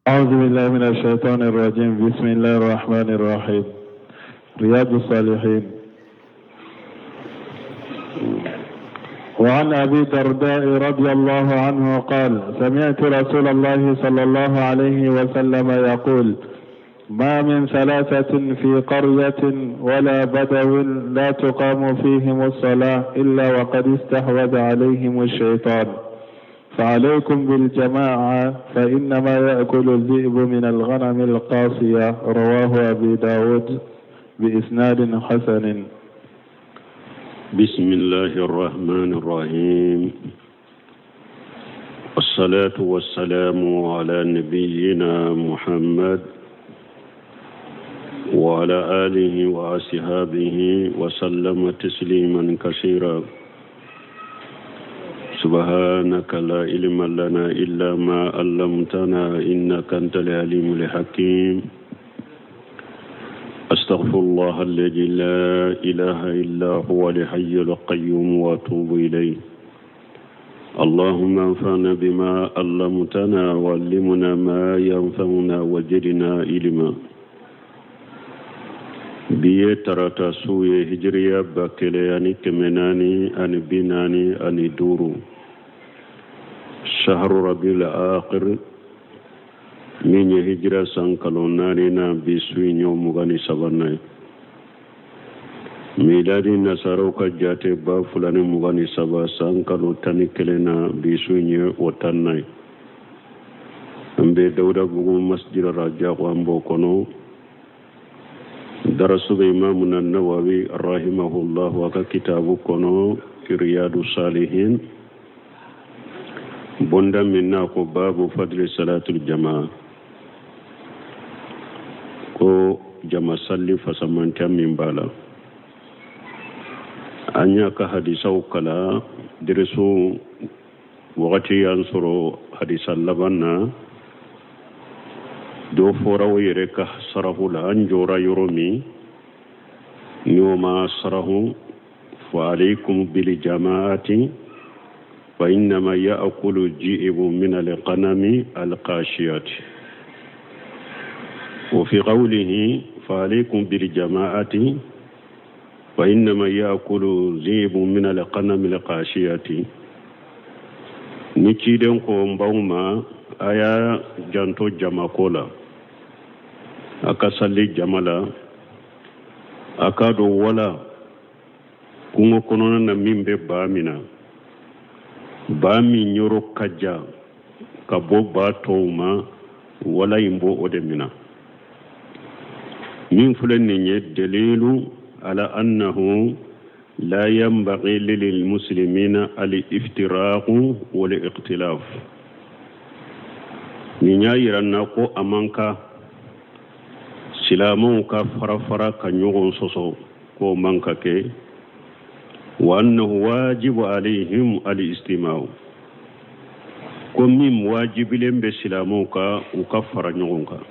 أعوذ بالله من الشيطان الرجيم بسم الله الرحمن الرحيم رياض الصالحين وعن أبي الدرداء رضي الله عنه قال سمعت رسول الله صلى الله عليه وسلم يقول ما من ثلاثة في قرية ولا بدو لا تقام فيهم الصلاة إلا وقد استحوذ عليهم الشيطان فعليكم بالجماعة فإنما يأكل الذئب من الغنم القاصية رواه أبي داود بإسناد حسن بسم الله الرحمن الرحيم والصلاة والسلام على نبينا محمد وعلى آله وأصحابه وسلم تسليما كثيرا سبحانك لا علم لنا إلا ما علمتنا إنك أنت العليم الحكيم أستغفر الله الذي لا إله إلا هو الحي القيوم وأتوب إليه اللهم انفعنا بما علمتنا وعلمنا ما ينفعنا وزدنا علما bi ye tarata su ye hijiriya 1445 shahru rabiul akhir min ye hijira san kalo naaninan bi su in y'o 23nan ye miladi nasaraw ka jate 2023 san kalo 11 na bi su in ye o 10nan ye an bɛ dawudabugu masjid rajako an b'o kɔnɔ darasu bɛ imamuna nawawi rahimahullahu a ka kitabu kɔnɔ riyadu salihin bonda min n'a ko babu fadli salatul jamaa ko jama salli fasamantiya min b'a la an y'a ka hadisaw kalan dirisu wagati y'an sɔrɔ hadisa laban na dɔ fɔra o yɛrɛ ka sarahu la an jɔra yɔrɔ min ni o ma sarahu fa alaykum bil jamaati fa innama ya'kulu ji'bu min al-qanami al-qashiyati wa fi qawlihi fa alaykum bil jamaati fa innama ya'kulu zibu min al-qanami al-qashiyati ni ciden ko n b'aw ma a y'a janto jamako la a ka sali jama la a k'a dɔn wala kungo kɔnɔna na min bɛ ba min na ba min yɔrɔ ka jan ka bɔ ba tɔw ma wala in b'o o de mina min filɛ nin ye dalilu ala annahu la yanbaghi lil muslimina al iftiraqu wal ikhtilaf nin y'a yira an na ko a man kan silamɛw ka fara fara ka ɲɔgɔn sɔsɔ k'o man ka kɛ wa annahu wajibu alayhim al istima'u ko min wajibilen bɛ silamɛw kan u ka fara ɲɔgɔn kan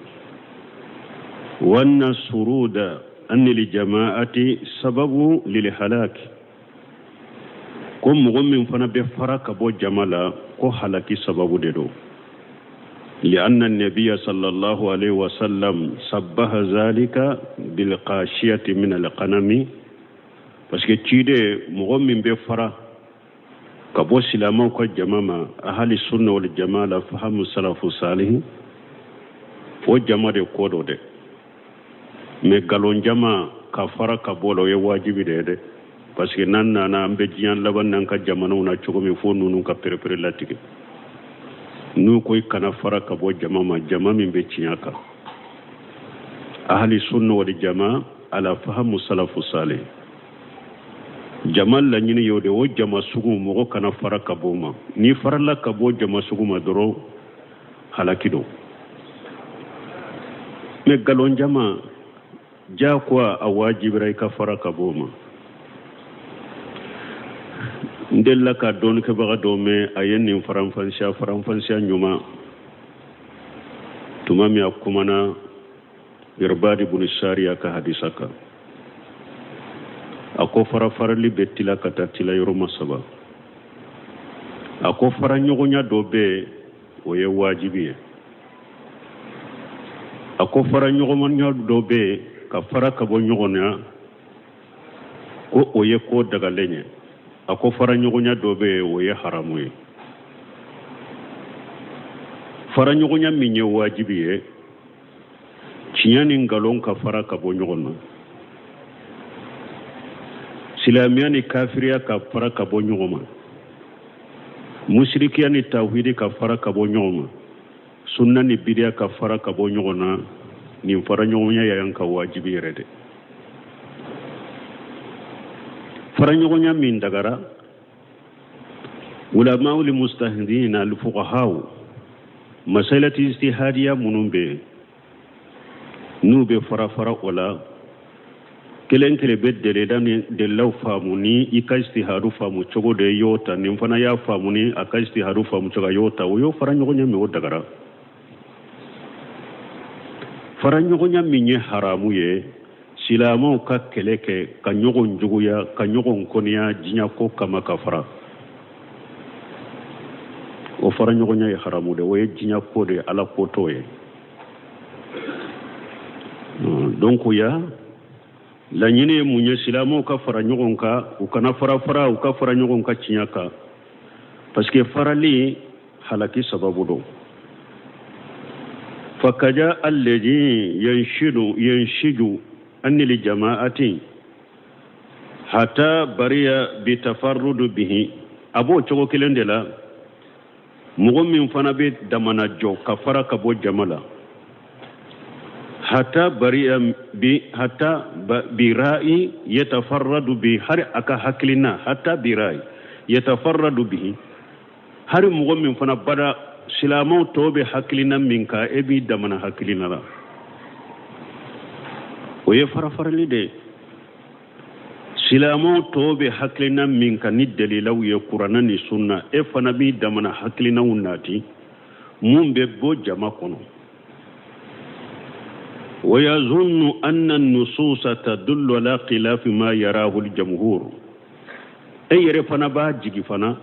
wa anna suruda anil jama'ati sababu lil halaki ko mɔgɔ min fana bɛ fara ka bɔ jama la ko halaki sababu de don lianna nabiya sallallahu alaihi wasallam sabbaha zalika bilqashiyati min alqanami parce que ciden mɔgɔ min bɛ fara ka bɔ silamɛw ka jama ma ahali sunna wal jama la fahamu salafu salihi o jama de ko don dɛ mais galon jama ka fara ka bɔ la o ye wajibi de ye dɛ parce que n'an nana an bɛ diɲɛ laban n'an ka jamanaw na cogo min fo ninnu ka perepere latigɛ n'u ko i kana fara ka bɔ jama ma jama min bɛ tiɲɛ kan ahali sunna wal jama ala fahamu salafu salih jama laɲini y'o de o jama sugu mɔgɔ kana fara ka bɔ o ma n'i farala ka bɔ jama sugu ma dɔrɔn halaki don mais galon jama jagoya a wajibira i ka fara ka bɔ o ma n delila ka dɔnnikɛbaga dɔ mɛn a ye nin faranfasiya faranfasiya ɲuman tuma min a kumana irbadi buni sariya ka hadisa kan a ko farafarali bɛ tila ka taa tila yɔrɔma saba a ko fara ɲɔgɔnya dɔ bɛ yen o ye wajibi ye ko fara ɲɔgɔnmaya dɔ bɛ yen ka fara ka bɔ ɲɔgɔn na ko o ye ko dagalen ye a ko fara ɲɔgɔnya dɔ bɛ yen o ye haramu ye fara ɲɔgɔnya min ye wajibi ye tiɲɛ ni nkalon ka fara ka bɔ ɲɔgɔn na silamɛya ni kafiriya ka fara ka bɔ ɲɔgɔn ma musirikiya ni tawhidi ka fara ka bɔ ɲɔgɔn ma sunna ni bidiya ka fara ka bɔ ɲɔgɔn na nin fara ɲɔgɔnya y'an ka wajibi yɛrɛ de fara ɲɔgɔnya min dagara ulama'ul mujtahidin al fuqahaw masalati ijtihadiya minnu bɛ yen n'u bɛ fara fara o la kelen kelen bɛ delila ni delilaw faamu ni i ka ijtihadu faamu cogo de y'o ta nin fana y'a faamu ni a ka ijtihadu faamu cogo y'o ta o y'o fara ɲɔgɔnya min o dagara fara ɲɔgɔnya min ye haramu ye silamɛw ka kɛlɛ kɛ ka ɲɔgɔn juguya ka ɲɔgɔn kɔniya diɲɛ ko kama ka fara o fara ɲɔgɔnya ye haramu de o ye diɲɛ ko de ye ala ko t'o ye donc ya laɲini ye mun ye silamɛw ka fara ɲɔgɔn kan u kana fara fara u ka fara ɲɔgɔn kan tiɲɛ kan parce que farali halaki sababu don fakaja alladhi yanshidu yanshiju anil jama'ati hata bariya bi tafarrudu bihi a b'o cogo kelen de la mɔgɔ min fana bɛ damana jɔ ka fara ka bɔ jama la hata bariya bi hata bi ra'i yatafarradu bi hari a ka hakilina hata bi ra'i yatafarradu bihi hari mɔgɔ min fana bada silamɛw tɔw bɛ hakilina min kan e b'i damana hakilina la o ye farafarali de ye silamɛw tɔw bɛ hakilina min kan ni dalilaw ye kuranɛ ni sunna e fana b'i damana hakilinaw nati mun bɛ bɔ jama kɔnɔ wa yazunnu anna nususa tadullu ala khilafi ma yarahu al-jamhur e yɛrɛ fana b'a jigi fana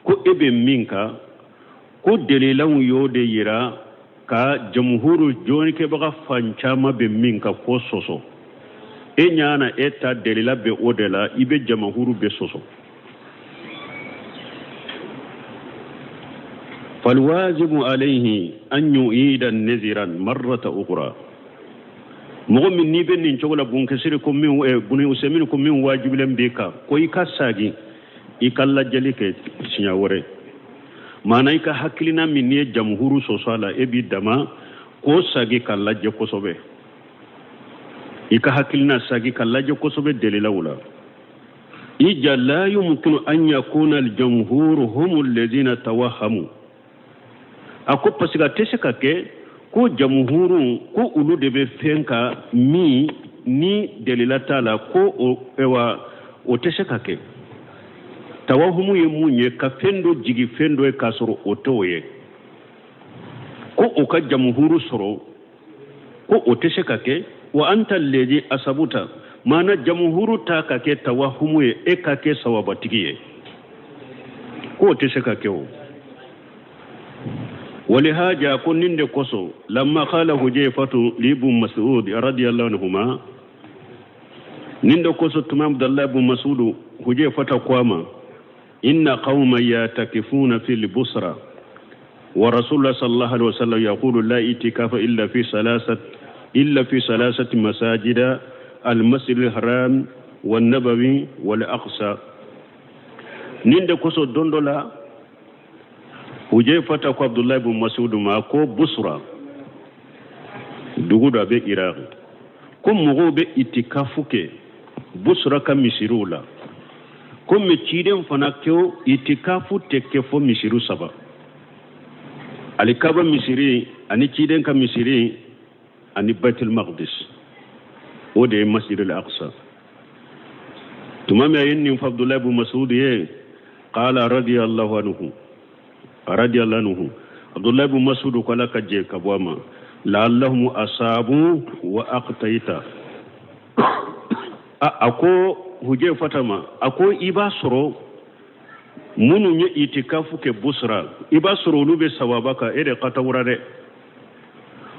ko e bɛ min kan ko dalilaw y'o de yira ka jamhuru jɔnnikɛbaga fan caman bɛ min kan k'o sɔsɔ e ɲa na e ta delila bɛ o de la i bɛ jamahuru bɛɛ sɔsɔ falwajibu alayhi an yu'ida naziran marrata ukhra mɔgɔ min n'i bɛ nin cogo la bunkɛsiri ko min eh, bunu usɛmini ko min wajibilen b'i kan ko i ka sagin i ka lajɛli kɛ siɲɛ wɛrɛ maana i ka hakilina min n'i ye jamuhuru sɔsɔ a la e b'i dama k'o sagi ka lajɛ kosɛbɛ i ka hakilina sagi ka lajɛ kosɛbɛ delilaw la ija la yumkinu an yakuna aljamhuru hum alladhina tawahamu a ko parce que a tɛ se ka kɛ ko jamuhuru ko olu de bɛ fɛn kan min ni delila t'a la ko o ewa o tɛ se ka kɛ tawahumu ye mun ye ka fɛn dɔ jigi fɛn dɔ ye k'a sɔrɔ o t'o ye ko o ka jamuhuru sɔrɔ ko o tɛ se ka kɛ wa anta lezi asabuta maana jamuhuru ta ka kɛ tawahumu ye e ka kɛ sawabatigi ye ko o tɛ se ka kɛ o walihaja ko nin de kosɔn lamma qala hujaifatu li ibn mas'ud radiyallahu anhuma nin de kosɔn tuma abdullahi ibn mas'ud hujaifata ko a ma inna qauman yatakifuna fil busra wa rasulullah sallallahu alaihi wasallam yaqulu la itikafa illa fi salasat illa fi salasati masajida al masjid al haram wal nabawi wal aqsa nin de kosɔn don dɔ la Hujaifata ko Abdullahi ibn Mas'ud ma ko Busra dugu dɔ a bɛ Iraq ko mɔgɔw bɛ itikafu kɛ Busra ka misiriw la ko mɛ ciden fana ko itikafu tɛ kɛ fo misiri saba alikaba misiri ani ciden ka misiri ani baitul maqdis o de ye masjid al-aqsa tuma min a ye nin fɔ abdullahi ibn mas'ud ye qala radiyallahu anhu radiyallahu anhu abdullahi ibn mas'ud ko ala ka jɛ ka bɔ a ma la'allahum asabu wa aqtaita a ko hujaifata ma a ko i b'a sɔrɔ minnu ye itikafu kɛ busra i b'a sɔrɔ olu bɛ sawaba kan e de katawura dɛ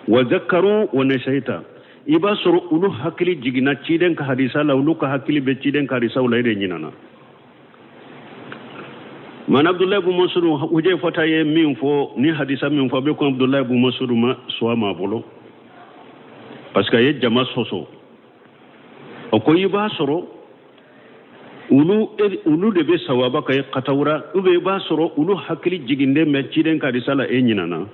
Wa zakaru wa nasaita, i b'a sɔrɔ olu hakili jiginna ciden ka hadisa la, olu ka hakili bɛ ciden ka hadisaw la, e de ɲinana. Mana Abdullahi ibn Mas'ud, Hujayfata ye min fɔ ni hadisa min fɔ, a bɛ ko Abdullahi ibn Mas'ud ma sɔn a ma bolo, parce que a ye jama sɔsɔ. O ko i b'a sɔrɔ olu de bɛ sawaba kan katawura, ou bien i b'a sɔrɔ olu hakili jiginnen bɛ ciden ka hadisa la, e ɲinana.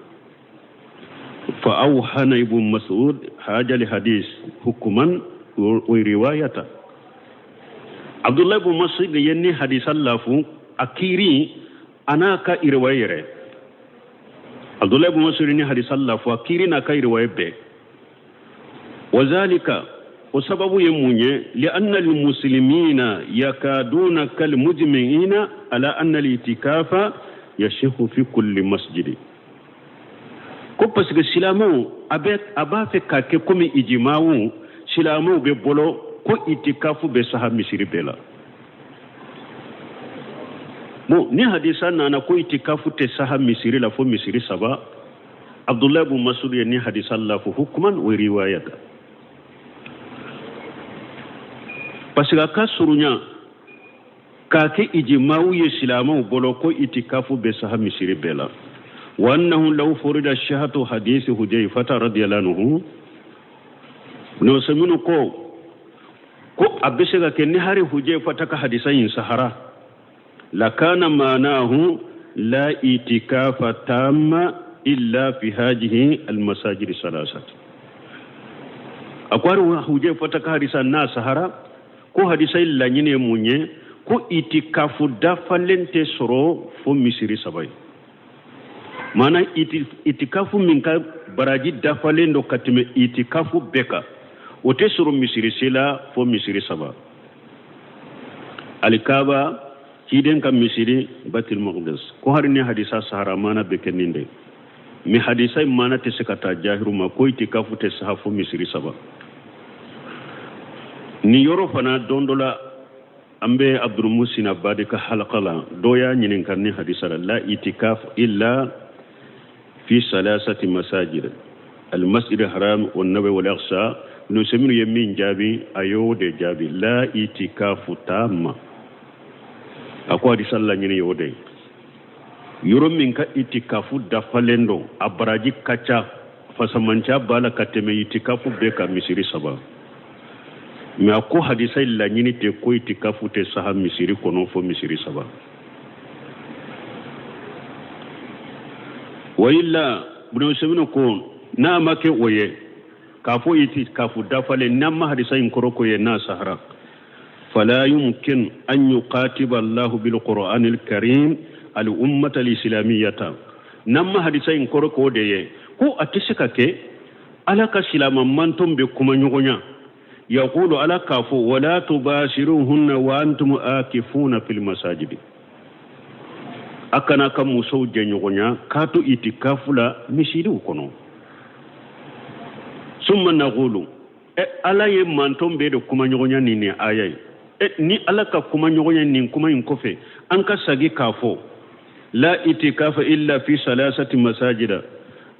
Fa awhana ibn Mas'ud haja li hadis hukuman wa riwayata. Abdullahi ibn Mas'ud ye ni hadisa lafu a kiiri a n'a ka riwaya yɛrɛ. Abdullahi ibn Mas'ud ni hadisa lafu a kiiri n'a ka riwaya bɛɛ. Wa zalika, o sababu ye mun ye? Lianna almuslimina yakaduna kalmujmi'ina ala anna al-itikafa yasihu fi kulli masjidi. Ko parce que silamɛw a b'a fɛ k'a kɛ komi ijimawu, silamɛw bɛ bolo ko itikafu bɛ saha misiri bɛɛ la. Bon, ni hadisa nana ko itikafu tɛ saha misiri la fo misiri saba, Abdullahi ibn Mas'ud ye ni hadisa lafu hukuman wa riwayata, parce que a ka surunya k'a kɛ ijimawu ye silamɛw bolo ko itikafu bɛ saha misiri bɛɛ la. Wa annahu law furida shahatu hadisi Hujayfata radiyallahu anhu, n'o sɛminu ko a bɛ se ka kɛ ni hari Hujayfata ka hadisa in sahara, lakana maanahu la itikafa tamma illa fi hajihi almasajid salasat. A ko hari Hujayfata ka hadisa n'a sahara, ko hadisa in laɲini ye mun ye? Ko itikafu dafalen tɛ sɔrɔ fo misiri saba ye. Maana itikafu min ka baraji dafalen don ka tɛmɛ itikafu bɛɛ kan, o tɛ sɔrɔ misiri si la fo misiri saba: alikaba, ciden ka misiri, Batil Maqdis. Ko hari ni hadisa sahara, mana bɛ kɛ nin de mais hadisa in mana tɛ se ka taa jahiru ma ko itikafu tɛ saha fo misiri saba. Nin yɔrɔ fana, don dɔ la an bɛ Abdulmusin Abadi ka halaka la, dɔ y'a ɲininka ni hadisa la, la itikaf illa fi salasati masajid almasjid haram wa nabawi wal aqsa. Ibn ye min jaabi, a y'o de jaabi, la itikafu tamma. A ko hadisa laɲini y'o de ye, yɔrɔ min ka itikafu dafalen don, a baraji ka ca, fasamanca b'a la ka tɛmɛ itikafu bɛɛ ka, misiri saba. Mais a ko hadisa laɲini tɛ ko itikafu tɛ saha misiri kɔnɔ fo misiri saba. Wa illa, Ibn Usaymin ko n'a ma kɛ o ye k'a fɔ itikafu dafalen, n'an ma hadisa in kɔrɔ ko ye n'a sahara, fala yumkin an yuqatiba Allahu bil Qur'an al Karim al ummata al islamiyata. N'an ma hadisa in kɔrɔ k'o de ye ko a tɛ se ka kɛ Ala ka silama manton bɛ kuma ɲɔgɔnya, yaqulu ala k'a fɔ wala tubashiruhunna wa antum akifuna fil masajidi, a kana ka musow jɛɲɔgɔnya k'a to itikafu la misiriw kɔnɔ. Summa naqulu, e Ala ye manton bɛɛ de kuma ɲɔgɔnya ni nin aya ye. E ni Ala ka kuma ɲɔgɔnya nin kuma in kɔfɛ, an ka sagi k'a fɔ la itikafa illa fi salasati masajida,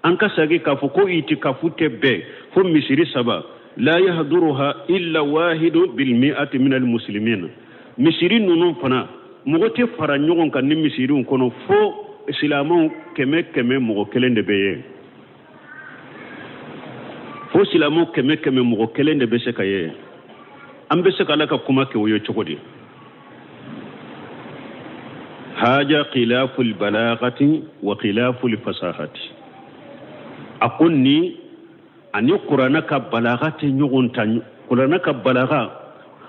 an ka sagi k'a fɔ ko itikafu tɛ bɛn fo misiri saba, la yahduruha illa wahidu bil mi'ati min al muslimin. Misiri ninnu fana mɔgɔ tɛ fara ɲɔgɔn kan ni misiriw kɔnɔ fo silamɛw kɛmɛ kɛmɛ mɔgɔ kelen de bɛ yen, fo silamɛw kɛmɛ kɛmɛ mɔgɔ kelen de bɛ se ka ye. An bɛ se ka Ala ka kuma kɛ o ye cogo di? Haja khilaful balagati wa khilaful fasahati. A ko ni ani Kurana ka balaga tɛ ɲɔgɔn ta, Kurana ka balaga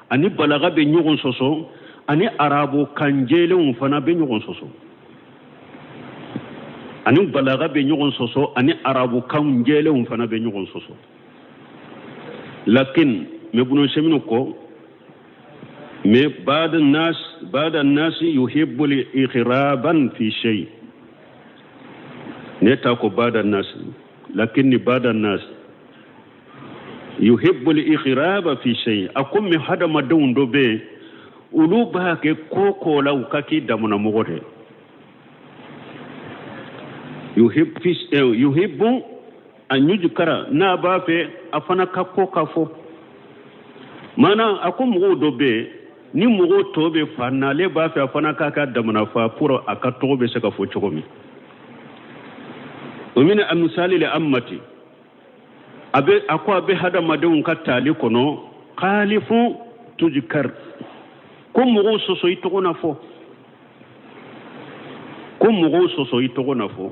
ani balaga bɛ ɲɔgɔn sɔsɔ, ani arabu kan jɛlenw fana bɛ ɲɔgɔn sɔsɔ, ani balaga bɛ ɲɔgɔn sɔsɔ, ani arabu kan jɛlenw fana bɛ ɲɔgɔn sɔsɔ. Lakin mɛ Ibn Usaymin ko mais ba'da nas ba'da nas yuhibbu al-ighraban fi shay, ne ta ko ba'da nas, lakin ni ba'da nas yuhibbu al-ighraba fi shay. A ko mais hadamadenw dɔ bɛ yen, olu b'a kɛ ko ko la u ka k'i damana mɔgɔ de. Yuhibbu An yujkara, n'a b'a fɛ a fana ka ko ka fɔ. Maana a ko mɔgɔw dɔ bɛ yen, ni mɔgɔw tɔ bɛ fa n'ale b'a fɛ a fana k'a ka damana fa pour a ka tɔgɔ bɛ se ka fɔ cogo min. Wa min amsalil ammati, a bɛ a ko a bɛ hadamadenw ka taali kɔnɔ khalifu tujkar, ko mɔgɔw sɔsɔ i tɔgɔ na fɔ, ko mɔgɔw sɔsɔ i tɔgɔ na fɔ.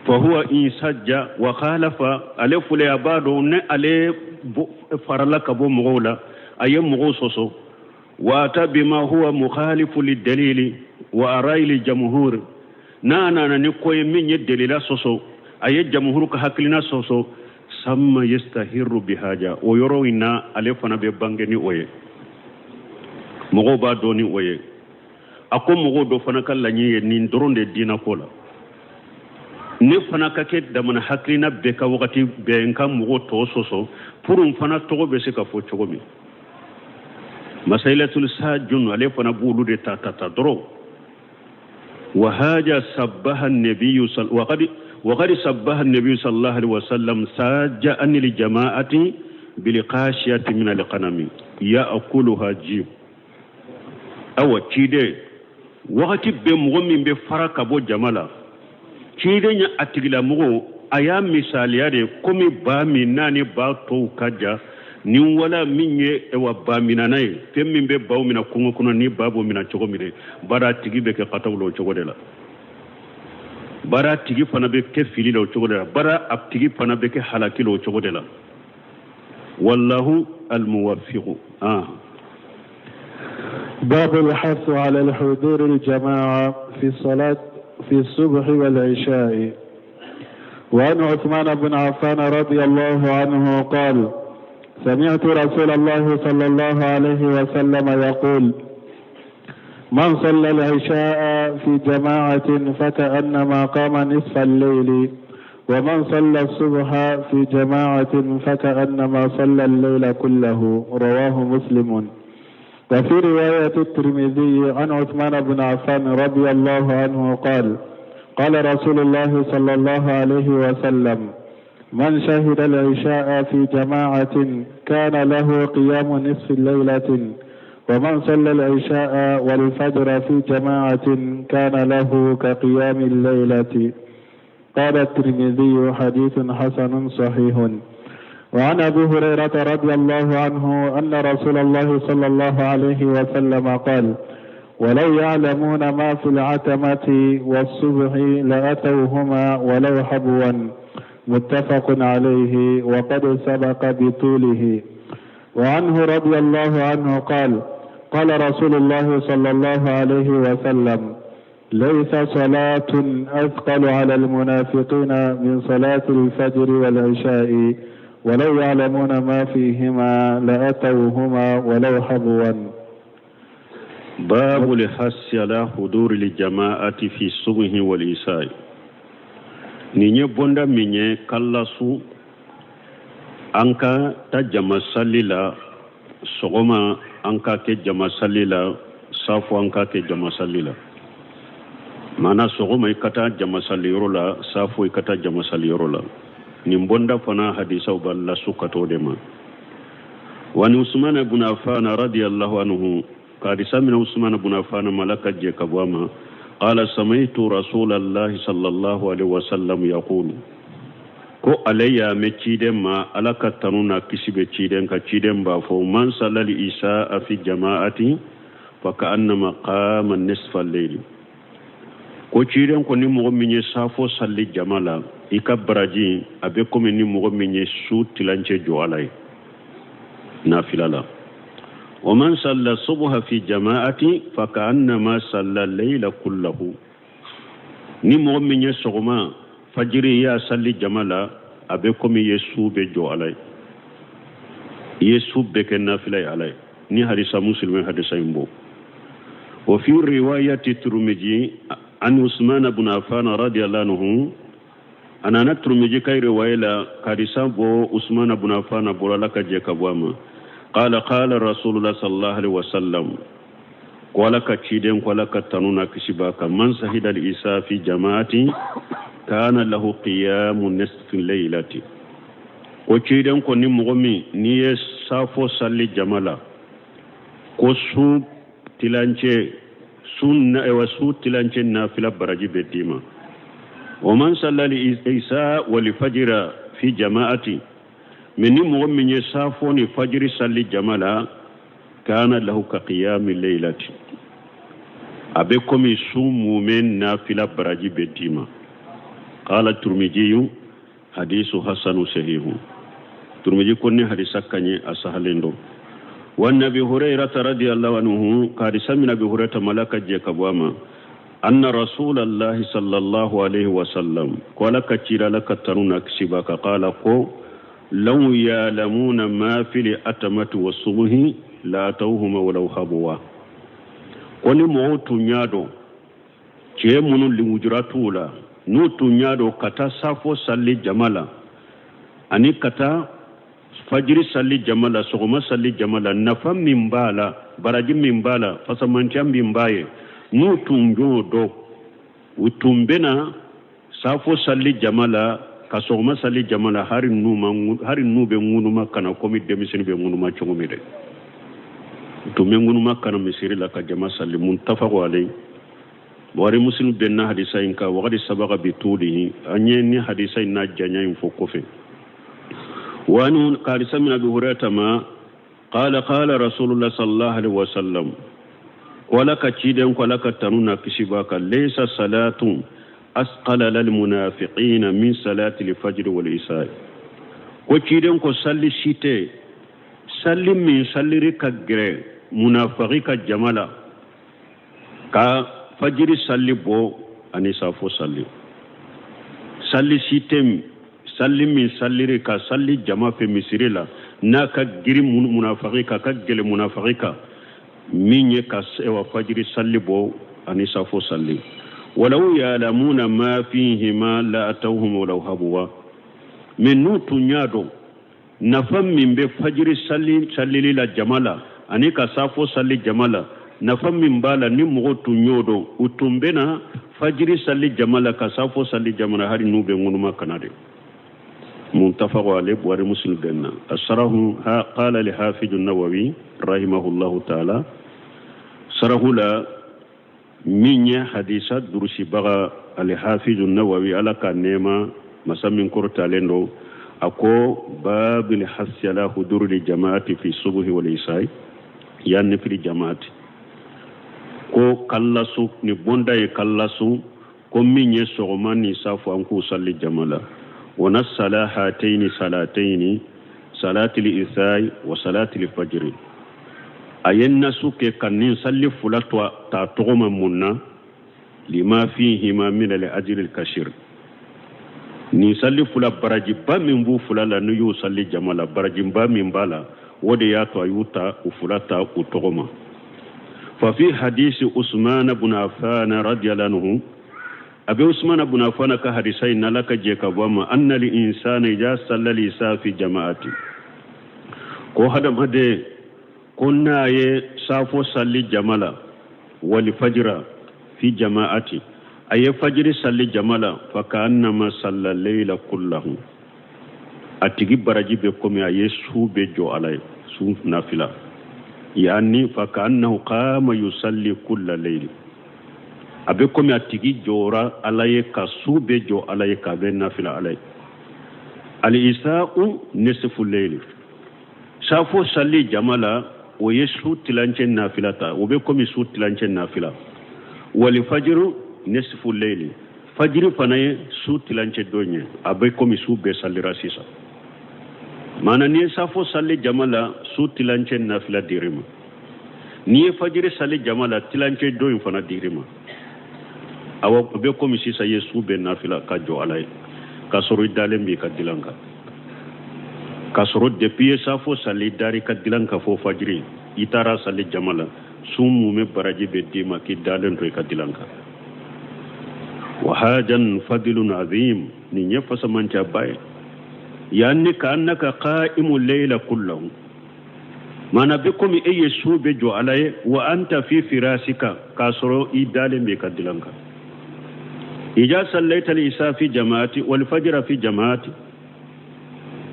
Fahuwa in sajja wa khalafa, ale filɛ a b'a dɔn ne ale farala ka bɔ mɔgɔw la, a ye mɔgɔw sɔsɔ. Wa ata bima huwa mukhalifu lidalili wa arayili jamhur, n'a nana ni ko ye min ye delila sɔsɔ, a ye jamhur ka hakilina sɔsɔ, samma yastahiru bihaja, o yɔrɔ in na ale fana bɛ bange ni o ye, mɔgɔw b'a dɔn ni o ye. A ko mɔgɔw dɔ fana ka laɲini ye nin dɔrɔn de diinɛ ko la, ne fana ka kɛ damana hakilina bɛɛ ka wagati bɛɛ n ka mɔgɔw tɔ sɔsɔ pour n fana tɔgɔ bɛ se ka fɔ cogo min. Masailatul sajun, ale fana b'olu de ta ta ta dɔrɔn. Wa haja sabbaha nabiyyu wa qad wa qad sabbaha nabiyyu sallallahu alaihi wasallam sajja anil jama'ati bil qashiyati min al qanami ya'kuluha jib. Awa ciden wagati bɛɛ mɔgɔ min bɛ fara ka bɔ jama la, ciden ye a tigilamɔgɔ a y'a misaliya de komi ba min n'a ni ba tɔw ka ja ni wala min ye wa ba minana ye, fɛn min bɛ baw mina kungo kɔnɔ ni ba b'o mina cogo min de, baara tigi bɛ kɛ kataw la o cogo de la, baara tigi fana bɛ kɛ fili la o cogo de la, baara a tigi fana bɛ kɛ halaki la o cogo de la. Wallahu almuwaffiqu. باب الحث على الحضور الجماعة في الصلاة في الصبح والعشاء. وعن عثمان بن عفان رضي الله عنه قال: سمعت رسول الله صلى الله عليه وسلم يقول: من صلى العشاء في جماعة فكأنما قام نصف الليل، ومن صلى الصبح في جماعة فكأنما صلى الليل كله. رواه مسلم. وفي رواية الترمذي عن عثمان بن عفان رضي الله عنه قال: قال رسول الله صلى الله عليه وسلم: من شهد العشاء في جماعة كان له قيام نصف الليلة، ومن صلى العشاء والفجر في جماعة كان له كقيام الليلة. قال الترمذي: حديث حسن صحيح. وعن أبي هريرة رضي الله عنه أن رسول الله صلى الله عليه وسلم قال: ولو يعلمون ما في العتمة والصبح لأتوهما ولو حبوا. متفق عليه وقد سبق بطوله. وعنه رضي الله عنه قال: قال رسول الله صلى الله عليه وسلم: ليس صلاة أثقل على المنافقين من صلاة الفجر والعشاء، ولو يعلمون ما فيهما لأتوهما ولو حبوا. باب الحث على حضور الجماعة في الصبح والعشاء. Nin ye bonda min ye kalasu an ka ta jama sali la sɔgɔma, an ka kɛ jama sali la safo, an ka kɛ jama sali la. Maana sɔgɔma i ka taa jama sali yɔrɔ la, safo i ka taa jama sali yɔrɔ la. Nin bonda fana hadisaw b'a lasu ka t'o de ma. Wa ni Usman ibn Affan radiyallahu anhu, ka hadisa mina Usman ibn Affan malaka jɛ ka bɔ a ma, qala sami'tu rasulallahi sallallahu alaihi wasallam yaqulu, ko ale y'a mɛn ciden ma, Ala ka tanu n'a kisi bɛ ciden ka, ciden b'a fɔ: man sallal isha'a fi jama'ati fa ka'annama qama nisfa al-layl. Ko ciden ko ni mɔgɔ min ye safo salli jama la, i ka baraji a bɛ komi ni mɔgɔ min ye su tilancɛ jɔ Ala ye nafila la. Wa man salla subha fi jama'ati fa ka'annama salla layla kullahu. Ni mɔgɔ min ye sɔgɔma fajiri y'a salli jama la, a bɛ komi i ye su bɛɛ jɔ Ala ye, i ye su bɛɛ kɛ nafila ye Ala ye. Ni hadisa Muslim hadisa in bɔ. Wa fi riwayati Tirmidhi an Usman ibn Affan radiyallahu anhu, a nana Tirmidhi ka riwaya la hadisa bɔ Usman ibn Affan bolo, Ala ka jɛ ka bɔ a ma, qala qala Rasulullah sallallahu alaihi wasallam, ko Ala ka ciden ko Ala ka tanu n'a kisi b'a kan, man sahida al-isha fi jama'ati Kana lahu qiyamu nisfi laylati. Ko ciden ko ni mɔgɔ min n'i ye safo sali jama la, ko su tilancɛ su wa su tilancɛ nafila baraji bɛ d'i ma. Wa man salla li isa wal fajira fi jama'ati, mais ni mɔgɔ min ye safo ni fajiri sali jama la, kana lahu ka qiyami laylati, a bɛ komi su mumɛ nafila baraji bɛ d'i ma. Qala Turmijiyu hadisu hasanu sahihu. Turmiji ko ni hadisa ka ɲi, a sahalen don. Wa nabi Hurairata radiyallahu anhu, ka hadisa min Abi Hurairata malaka jɛ ka bɔ a ma, anna rasulallahi sallallahu alaihi wasallam, ko Ala ka cira, Ala ka tanu na kisi b'a kan, qala ko law ya'lamuna ma fil atamati wa subhi la atawhuma walau habwa. Ko ni mɔgɔw tun y'a dɔn, cɛ minnu lujura t'u la, n'u tun y'a dɔn ka taa safo sali jama la ani ka taa fajiri sali jama la, sɔgɔma sali jama la, nafa min b'a la, baraji min b'a la, fasamantiya min b'a ye, n'u tun y'o dɔn, u tun bɛna safo sali jama la ka sɔgɔma sali jama la, hari n'u ma, hari n'u bɛ ŋunuma ka na komi denmisɛnnin bɛ ŋunuma cogo min dɛ, u tun bɛ ŋunuma ka na misiri la ka jama sali. Muttafaqu alayhi, Buhari Muslim bɛnna hadisa in kan. Wagati sabaka bi tuulihi, an ye ni hadisa in n'a janya in fɔ kɔfɛ. Wa anhu, ka hadisa min Abi Hurairata ma, qala qala Rasulullah sallallahu alaihi wasallam, ko Ala ka ciden ko Ala ka tanu na kisi b'a kan, laysa salatun asqala lil munafiqina min salati al-fajr wal isha. Ko ciden ko salli si tɛ salli min salliri ka gɛrɛ munafiki ka jama la ka fajiri salli bɔ ani safo salli. Salli si tɛ salli min salliri ka salli jama fɛ misiri la n'a ka girin munafiki kan, ka gɛlɛ munafiki kan, min ye ka wa fajiri salli bɔ ani safo salli. Walaw ya'lamuna ma fihima la atawhum walaw habwa. Mais n'u tun y'a dɔn nafa min bɛ fajiri salli sallili la jama la ani ka safo salli jama la, nafa min b'a la, ni mɔgɔw tun y'o dɔn, u tun bɛna fajiri salli jama la ka safo salli jama la, hali n'u bɛ ŋunuma kana de. Muttafaqu alayhi, Buhari Muslim bɛnna. Asarahu qala li hafiz an-Nawawi rahimahullahu ta'ala, sarahu la min ye hadisa durusibaga al-Hafiz an-Nawawi, Ala ka nɛɛma masa min kɔrɔtalen don, a ko babil hasi ala huduruli jama'ati fi subuhi wal isai yanni fil jama'ati. Ko kallasu ni bonda ye kallasu ko min ye sɔgɔma ni safo an k'u salli jama la. Wa nassala hataini salataini, salatil isai wa salatil fajri. A ye nasu kɛ ka nin salli fila to ta tɔgɔ ma mun na? Lima fihima min al ajri al kashir. Nin salli fila, barajiba min b'u fila la, n'u y'u salli jama la, barajiba min b'a la, o de y'a to a y'u ta u fila ta u tɔgɔ ma. Fa fi hadisi Usman ibn Affan radiyallahu anhu, a bɛ Usman ibn Affan ka hadisa in, n'Ala ka jɛ ka bɔ a ma, anna al insana idha salla al isa fi jama'ati, ko hadamaden ko n'a ye safo salli jama la, wali fajira fi jama'ati, a ye fajiri salli jama la, fa ka'annama salla layla kullahu, a tigi baraji bɛ komi a ye su bɛ jɔ Ala ye, su nafila, yani fa ka'annahu qama yusalli kulla layli, a bɛ komi a tigi jɔra Ala ye ka su bɛ jɔ Ala ye k'a bɛ nafila Ala ye. Al isa'u nisfu layli, safo salli jama la, o ye su tilancɛ nafila ta, o bɛ komi su tilancɛ nafila. Wali fajiru nisfu layli, fajiri fana ye su tilancɛ dɔ ye, a bɛ komi su bɛɛ sallira sisan. Maana n'i ye safo salli jama la, su tilancɛ nafila dir'i ma. N'i ye fajiri salli jama la, tilancɛ dɔ in fana dir'i ma. Awa, o bɛ komi sisan i ye su bɛɛ nafila ka jɔ Ala ye k'a sɔrɔ i dalen b'i ka dilan kan, k'a sɔrɔ depuis i ye safo salli, i dar'i ka dilan kan fo fajiri, i taara salli jama la, su mumɛ baraji bɛ d'i ma k'i dalen to i ka dilan kan. Wa hajan fadilun azim, nin ye fasamancaba ye. Yani ka annaka qa'imu layla kullahu, mana bɛ komi e ye su bɛ jɔ Ala ye, wa anta fi firasika, k'a sɔrɔ i dalen b'i ka dilan kan. Ija sallaita al-isha fi jama'ati wal fajra fi jama'ati,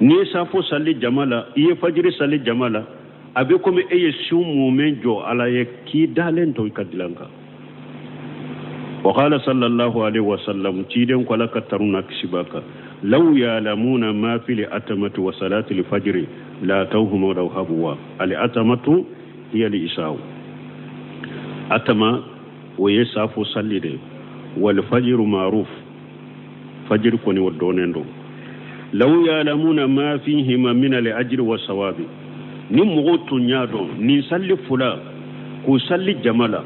n'i ye safo sali jama la, i ye fajiri sali jama la, a bɛ komi e ye su mumɛ jɔ Ala ye k'i dalen to i ka dilan kan. Wa qala sallallahu alaihi wasallam, ciden ko Ala ka tanu n'a kisi b'a kan, law ya'lamuna ma fil atamati wa salati al-fajri la atawhuma law habwa. Al atamatu hiya al-isha, atama o ye safo sali de, wal fajru ma'ruf, fajiri kɔni o dɔnnen don. Law ya'lamuna ma fihima min al-ajri wa sawabi, ni mɔgɔw tun y'a dɔn nin sali fila k'u sali jama la,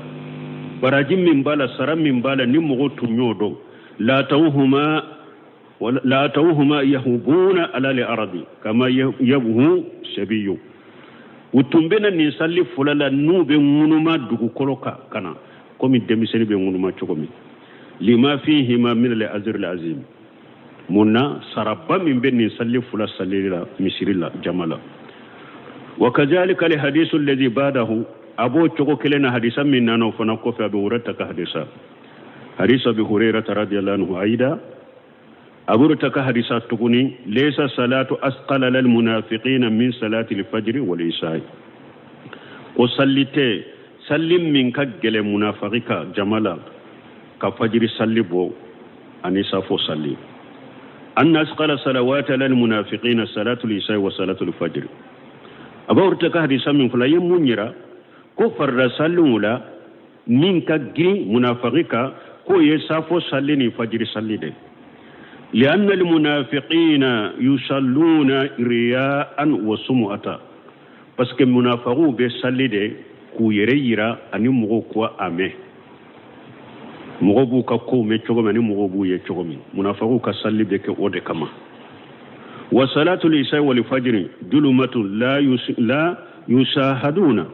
baraji min b'a la, sara min b'a la, ni mɔgɔw tun y'o dɔn, la atawhuma yahubuna ala al-ardi kama yabhu sabiyu, u tun bɛna nin sali fila la n'u bɛ ŋunuma dugukolo kan ka na komi denmisɛnnin bɛ ŋunuma cogo min. Lima fihima min al-ajri al-azim, mun na saraba min bɛ nin sali fila salili la misiri la jama la. Wa kazalika al hadisu alladhi ba'dahu, a b'o cogo kelen na hadisa min nana o fana kɔfɛ, Abu Hurairata ka hadisa, hadisa Abi Hurairata radiyallahu anhu aida, Abu Hurairata ka hadisa tuguni, laysa salatu asqala lil munafiqina min salati al fajri wal isha, ko salli tɛ salli min ka gɛlɛn munafiki ka jama la ka fajiri salli bɔ ani safo salli. Anna asqala salawati lil munafiqina salatu al isha wa salatu al fajr. Abu Hurairata ka hadisa min fila ye mun yira ko farida salliw la min ka girin munafiki kan k'o ye safo salli ni fajiri salli de. Lianna almunafiqina yusalluna riya'an wa sum'ata, parce que munafiqu bɛ salli de k'u yɛrɛ yira ani mɔgɔw ko a mɛn, mɔgɔw b'u ka kow mɛn cogo min ani mɔgɔw b'u ye cogo min, munafiqu ka salli bɛ kɛ o de kama. Wa salatu al-isha wal fajri julumatu la yusahaduna,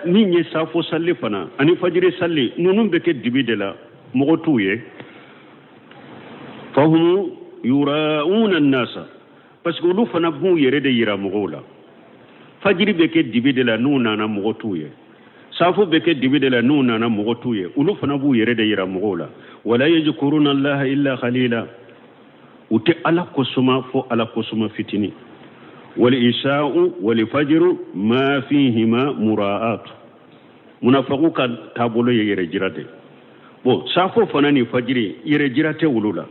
min ye safo salli fana ani fajiri salli ninnu bɛ kɛ dibi de la, mɔgɔ t'u ye. Fahumu yura'una an-nasa, parce que olu fana b'u yɛrɛ de yira mɔgɔw la. Fajiri bɛ kɛ dibi de la, n'u nana mɔgɔ t'u ye. Safo bɛ kɛ dibi de la, n'u nana mɔgɔ t'u ye. Olu fana b'u yɛrɛ de yira mɔgɔw la. Wala yajkuruna Allaha illa qalila, u tɛ Ala kosuma fo Ala kosuma fitini. Wal isha'u wal fajru ma fihima mura'at, munafiqu ka taabolo ye yɛrɛ jira de. Bon, safo fana ni fajiri yɛrɛ jira tɛ olu la.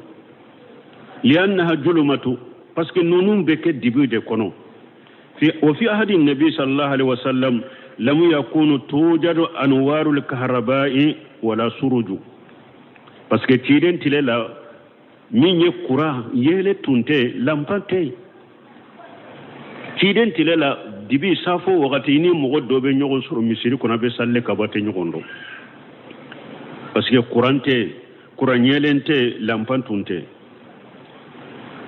Liannaha julumatu, parce que ninnu bɛ kɛ dibi de kɔnɔ. Wa fi ahadi nabi sallallahu alaihi wasallam lam yakunu tujadu anwarul kahraba'i wala suruju, parce que ciden tile la min ye courant yeele tun tɛ, lanpan tɛ. Ciden tile la dibi safo wagati ni mɔgɔ dɔ bɛ ɲɔgɔn sɔrɔ misiri kɔnɔ a bɛ salli ka bɔ tɛ ɲɔgɔn dɔn, parce que courant tɛ, courant yeelen tɛ, lanpan tun tɛ.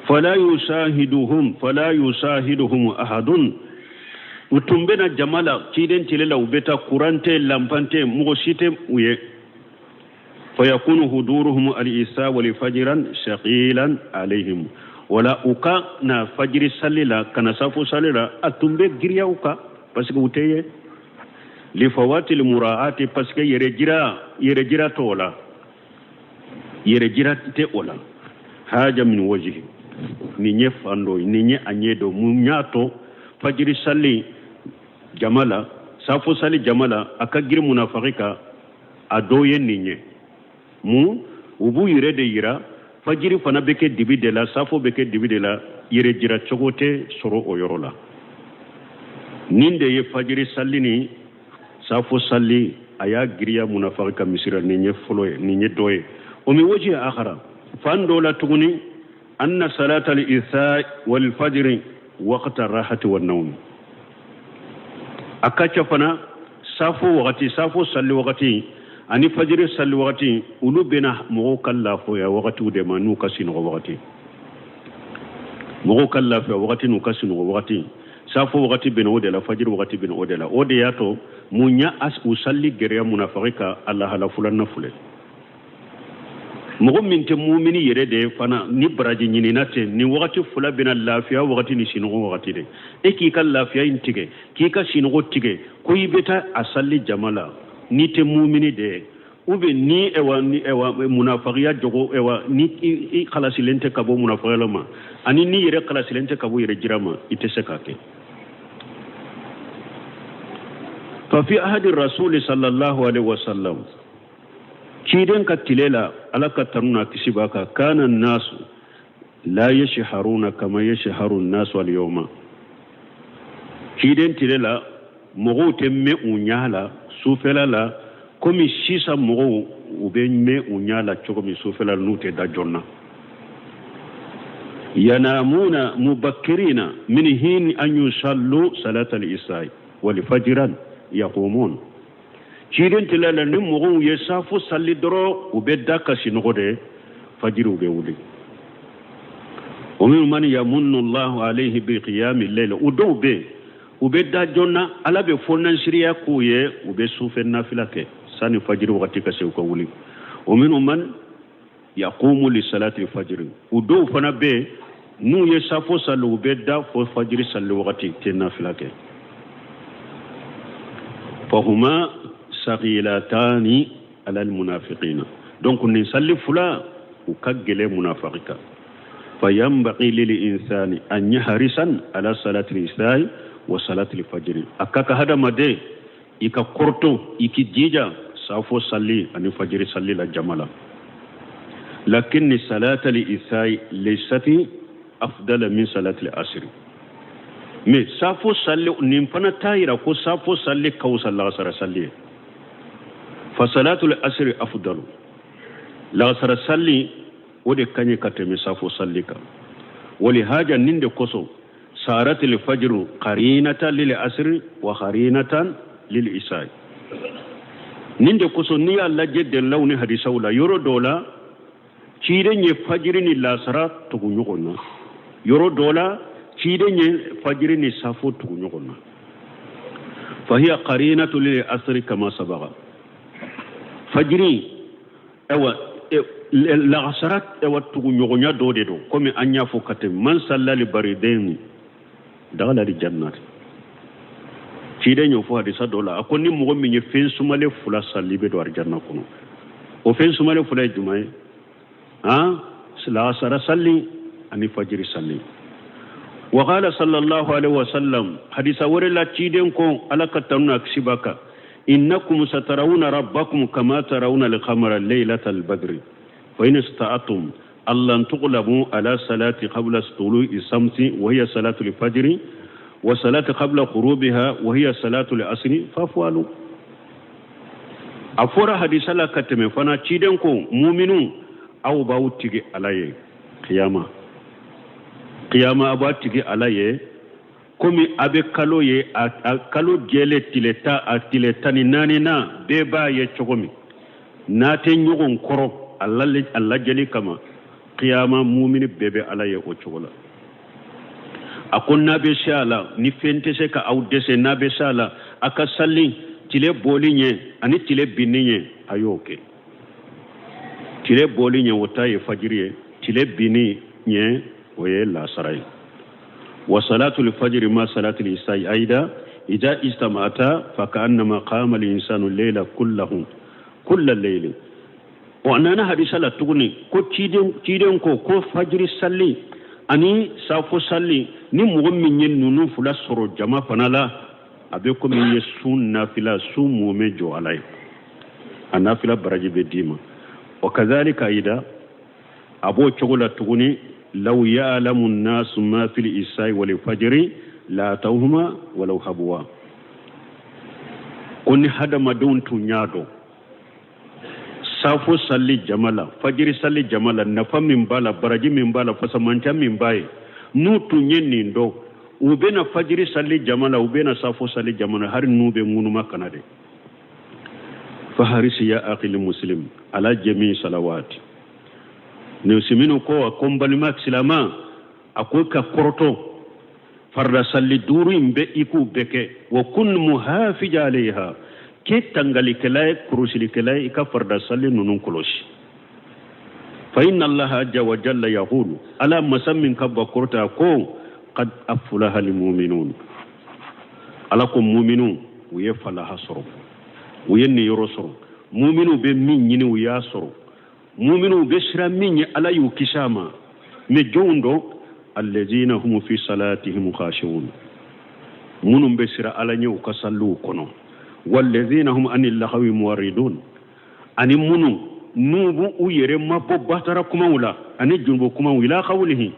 Fala yusahiduhum ahadun, u tun bɛna jama la ciden tile la, u bɛ taa courant tɛ, lanpan tɛ, mɔgɔ si tɛ u ye. Fayakunu huduruhum al-isa wal fajran shaqilan alayhim, wala u ka na fajiri sali la ka na safo sali la, a tun bɛ giriya u kan parce que u tɛ ye. Li fawati al-mura'ati, parce que yɛrɛ jira t'o la, yɛrɛ jira tɛ o la. Haja min wajhi, nin ye fan dɔ ye, nin ye a ɲɛ dɔ. Mun y'a to fajiri sali jama la, safo sali jama la, a ka girin munafiki kan, a dɔw ye nin ye. Mun u b'u yɛrɛ de yira, fajiri fana bɛ kɛ dibi de la, safo bɛ kɛ dibi de la, yɛrɛ jira cogo tɛ sɔrɔ o yɔrɔ la. Nin de ye fajiri sali ni safo sali, a y'a giriya munafiki ka misira. Nin ye fɔlɔ ye, nin ye dɔ ye. O min waji akhara, fan dɔ la tuguni, anna salata al-isha wal fajr waqta rahati wan nawm, a ka ca fana safo wagati, safo sali wagati ani fajiri sali wagati, olu bɛna mɔgɔw ka lafiya wagatiw de ma n'u ka sinɔgɔ wagati. Mɔgɔw ka lafiya wagati n'u ka sinɔgɔ wagati, safo wagati bɛna o de la, fajiri wagati bɛna o de la. O de y'a to mun y'a u sali gɛrɛya munafiki ka a lahala filanan filɛ. Mɔgɔ min tɛ mumini yɛrɛ de ye fana ni baraji ɲinina tɛ, nin wagati fila bɛna lafiya wagati ni sinɔgɔ wagati de. E k'i ka lafiya in tigɛ, k'i ka sinɔgɔ tigɛ, ko i bɛ taa a sali jama la, n'i tɛ mumini de ye, Ou bien ni ewa ni ewa munafagiya jogo ewa ni i kalasilen tɛ ka bɔ munafagiya la ma ani ni yɛrɛ kalasilen tɛ ka bɔ yɛrɛ jira ma, i tɛ se k'a kɛ. Fa fi ahadi rasuli sallallahu alaihi wasallam, ciden ka tile la, Ala ka tanu n'a kisi b'a kan, kana nasu la yashharuna kama yashharu nasu al yawma. Ciden tile la, mɔgɔw tɛ mɛn u ɲɛ la sufɛla la komi sisan mɔgɔw u bɛ mɛn u ɲɛ la cogo min sufɛla, n'u tɛ da joona. Yanamuna mubakkirina min hin an yusallu salata al-isai wal fajran yaqumun. Ciden tile la, ni mɔgɔw ye safo sali dɔrɔn, u bɛ da ka sinɔgɔ de, fajiri u bɛ wuli. Wa minhum man yamunnu Allahu alayhi bi qiyami layl, u dɔw bɛ yen, u bɛ da joona, Ala bɛ fɔnansiriya k'u ye, u bɛ sufɛ nafila kɛ sani fajiri wagati ka se, u ka wuli. Wa minhum man yaqumu li salati fajiri, u dɔw fana bɛ yen, n'u ye safo sali, u bɛ da fo fajiri sali wagati, tɛ nafila kɛ. Fahuma sagilatani ala almunafiqina. Donc nin sali fila u ka gɛlɛn munafiki kan. Fayanbaghi lil insani an yahrisan ala salati al-isai wa salati al-fajri. A ka kan hadamaden i ka kɔrɔtɔ, i k'i jija safo sali ani fajiri sali la jama la. Lakinni salata al-isai laysati afdala min salati al-asri. Mais safo sali nin fana t'a yira ko safo sali ka wusa lagasara sali ye. Fa salatu al-asri afdalu, lagasara sali o de ka ɲi ka tɛmɛ safo sali kan. Wali haja nin de kosɔn sarat al-fajru qarinatan lil asri wa qarinatan lil isai. Nin de kosɔn n'i y'a lajɛ dalilaw ni hadisaw la, yɔrɔ dɔw la ciden ye fajiri ni lasara tugu ɲɔgɔn na, yɔrɔ dɔw la ciden ye fajiri ni safo tugu ɲɔgɔn na. Fahiya qarinatu lil asri kama sabaga. Fajiri ewa lagasara ewa tugu ɲɔgɔnya dɔ de don, komi an y'a fɔ ka tɛmɛ, man sallali baridaini dakhala al jannati. Ciden y'o fɔ hadisa dɔ la, a ko ni mɔgɔ min ye fɛn sumalen fila sali, i bɛ don arijanna kɔnɔ. O fɛn sumalen fila ye jumɛn ye? Han, lagasara sali ani fajiri sali. Wa qala sallallahu alaihi wasallam, hadisa wɛrɛ la ciden ko, Ala ka tanu n'a kisi b'a kan, innakum satarawna rabbakum kama tarawna al-qamara laylata al-badri fa in istata'tum allan tughlabu ala salati qabla tulu'i samsi wa hiya salatu al-fajri wa salati qabla ghurubiha wa hiya salatu al-asri faf'alu. A fɔra hadisa la ka tɛmɛ fana, ciden ko muminu, aw b'aw tigi Ala ye kiyama, kiyama a b'a tigi Ala ye komi a bɛ kalo ye, a kalo jɛlen tile 10, a tile 14 na, bɛɛ b'a ye cogo min n'a tɛ ɲɔgɔn kɔrɔ a lajɛli kama. Kiyama mumini bɛɛ bɛ Ala ye o cogo la. A ko n'a bɛ se a la, ni fɛn tɛ se ka aw dɛsɛ, n'a bɛ se a la, a ka sali tile bɔli ɲɛ ani tile binni ɲɛ, a y'o kɛ. Tile bɔli ɲɛ, o ta ye fajiri ye, tile binni ɲɛ, o ye lasara ye. Wa salatul fajri ma salatul isai aida ida istamata fa ka'annama qama al insanu layla kullahu kulla layli. O nana hadisa la tuguni ko ciden ko fajiri sali ani safo sali, ni mɔgɔ min ye ninnu fila sɔrɔ jama fana la, a bɛ komi ye sun nafila, sun mumɛ jɔ Ala ye, a nafila baraji bɛ d'i ma. Wa kazalika aida, a b'o cogo la tuguni, law ya'lamu an-nasu ma fil isai wal fajri la atawhuma walau habwa. Ko ni hadamadenw tun y'a dɔn safo sali jama la, fajiri sali jama la, nafa min b'a la, baraji min b'a la, fasamanca min b'a ye, n'u tun ye nin dɔn, u bɛna fajiri sali jama la, u bɛna safo sali jama la, hali n'u bɛ ŋunuma kana de. Faharisi ya akhil muslim ala jami salawati. Ni siminu ko a ko n balima silama, a ko ka kɔrɔtɔ farida sali 5 in bɛ i k'u bɛɛ kɛ. Wa kun muhafija alayha, k'e tangalikɛla ye, kɔlɔsilikɛla ye, i ka farida sali ninnu kɔlɔsi. Fa inna Allaha azza wa jalla yaqulu, Ala masa min ka ba kɔrɔta ko qad aflaha almu'minun. Ala ko muminu u ye falaha sɔrɔ, u ye niyɔrɔ sɔrɔ. Muminu bɛ min ɲini u y'a sɔrɔ, muminu bɛ siran min ɲɛ Ala y'u kisi a ma. Mais jɔnw don? Allazina hum fi salatihim khashi'un, minnu bɛ siran Ala ɲɛ u ka saliw kɔnɔ. Wallazina hum anil lahwi mu'ridun, ani minnu n'u b'u yɛrɛ mabɔ batara kumaw la ani junubu kumaw, ila qawlihi,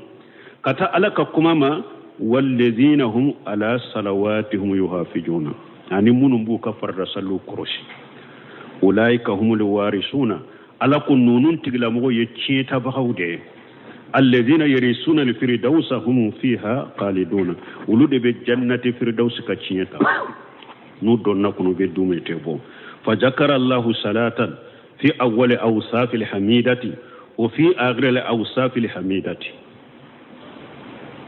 ka taa Ala ka kuma ma. Wallazina hum ala salawatihim yuhafizuna, ani minnu b'u ka farida saliw kɔlɔsi. Ulaika humul warisuna, Ala ko ninnu tigilamɔgɔw ye tiɲɛtabagaw de ye. Alladhina yarisuna alfirdausa hum fiha khaliduna, olu de bɛ jannati firdausi ka tiɲɛ ta, n'u donna kɔnɔ bɛ dumuni tɛ bɔ. Fajakara Allahu salatan fi awwali awsafi alhamidati wa fi akhiri awsafi alhamidati.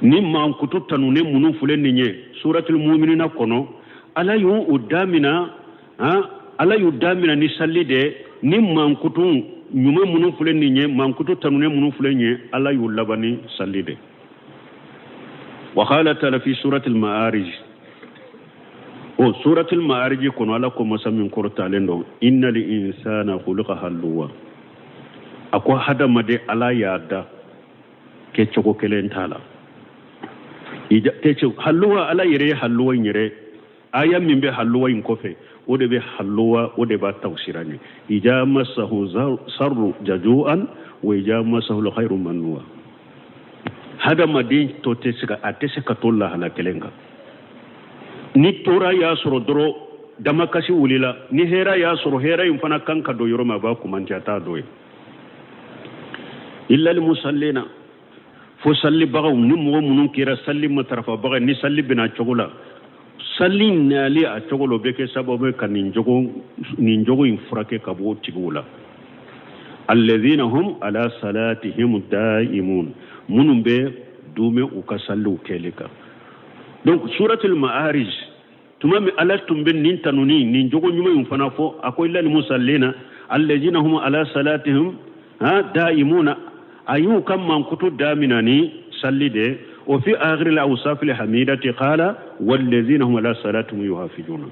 Ni mankutu tanunen minnu filɛ nin ye suratul muminina kɔnɔ, Ala y'u damina, Ala y'u damina ni sali de. Ni mankutu ɲuman minnu filɛ nin ye, mankutu tanunen minnu filɛ nin ye, Ala y'u laban ni sali de. Wa qala ta'ala fi suratul ma'arij, o suratul ma'arij kɔnɔ, Ala ko masa min kɔrɔtalen don, innal insana khuliqa haluwa, a ko hadamaden Ala y'a da kɛcogo kelen t'a la. Kɛcogo haluwa, Ala yɛrɛ ye haluwa in yɛrɛ, aya min bɛ haluwa in kɔfɛ, o de bɛ haluwa, o de b'a tawsira ɲɛ. Ija masahu sarru jajuan wa ija masahu alkhairu manuwa. Hadamaden to tɛ se ka, a tɛ se ka to lahala kelen kan. Ni tora y'a sɔrɔ dɔrɔn damakasi wulila, ni hɛrɛ y'a sɔrɔ, hɛrɛ in fana kan ka don yɔrɔ min, a b'a kumanti, a t'a dɔn ye. Illa almusallina, fo sallibagaw, ni mɔgɔ minnu kɛra salli matarafabaga, ni salli bɛna cogo la, salli nali a cogo la, o bɛ kɛ sababu ye ka nin jogo in furakɛ ka bɔ o tigiw la. Alladhina hum ala salatihim daimun, minnu bɛ duumɛ u ka salliw kɛli kan. Donc suratul ma'arij, tuma min Ala tun bɛ nin tanuni, nin jogo ɲuman in fana fɔ, a ko illa almusallina alladhina hum ala salatihim daimuna, a y'u ka mankutu damina ni salli de. Wa fi akhiri al-awsaf al-hamidati qala wallazina hum ala salatihim yuhafizuna.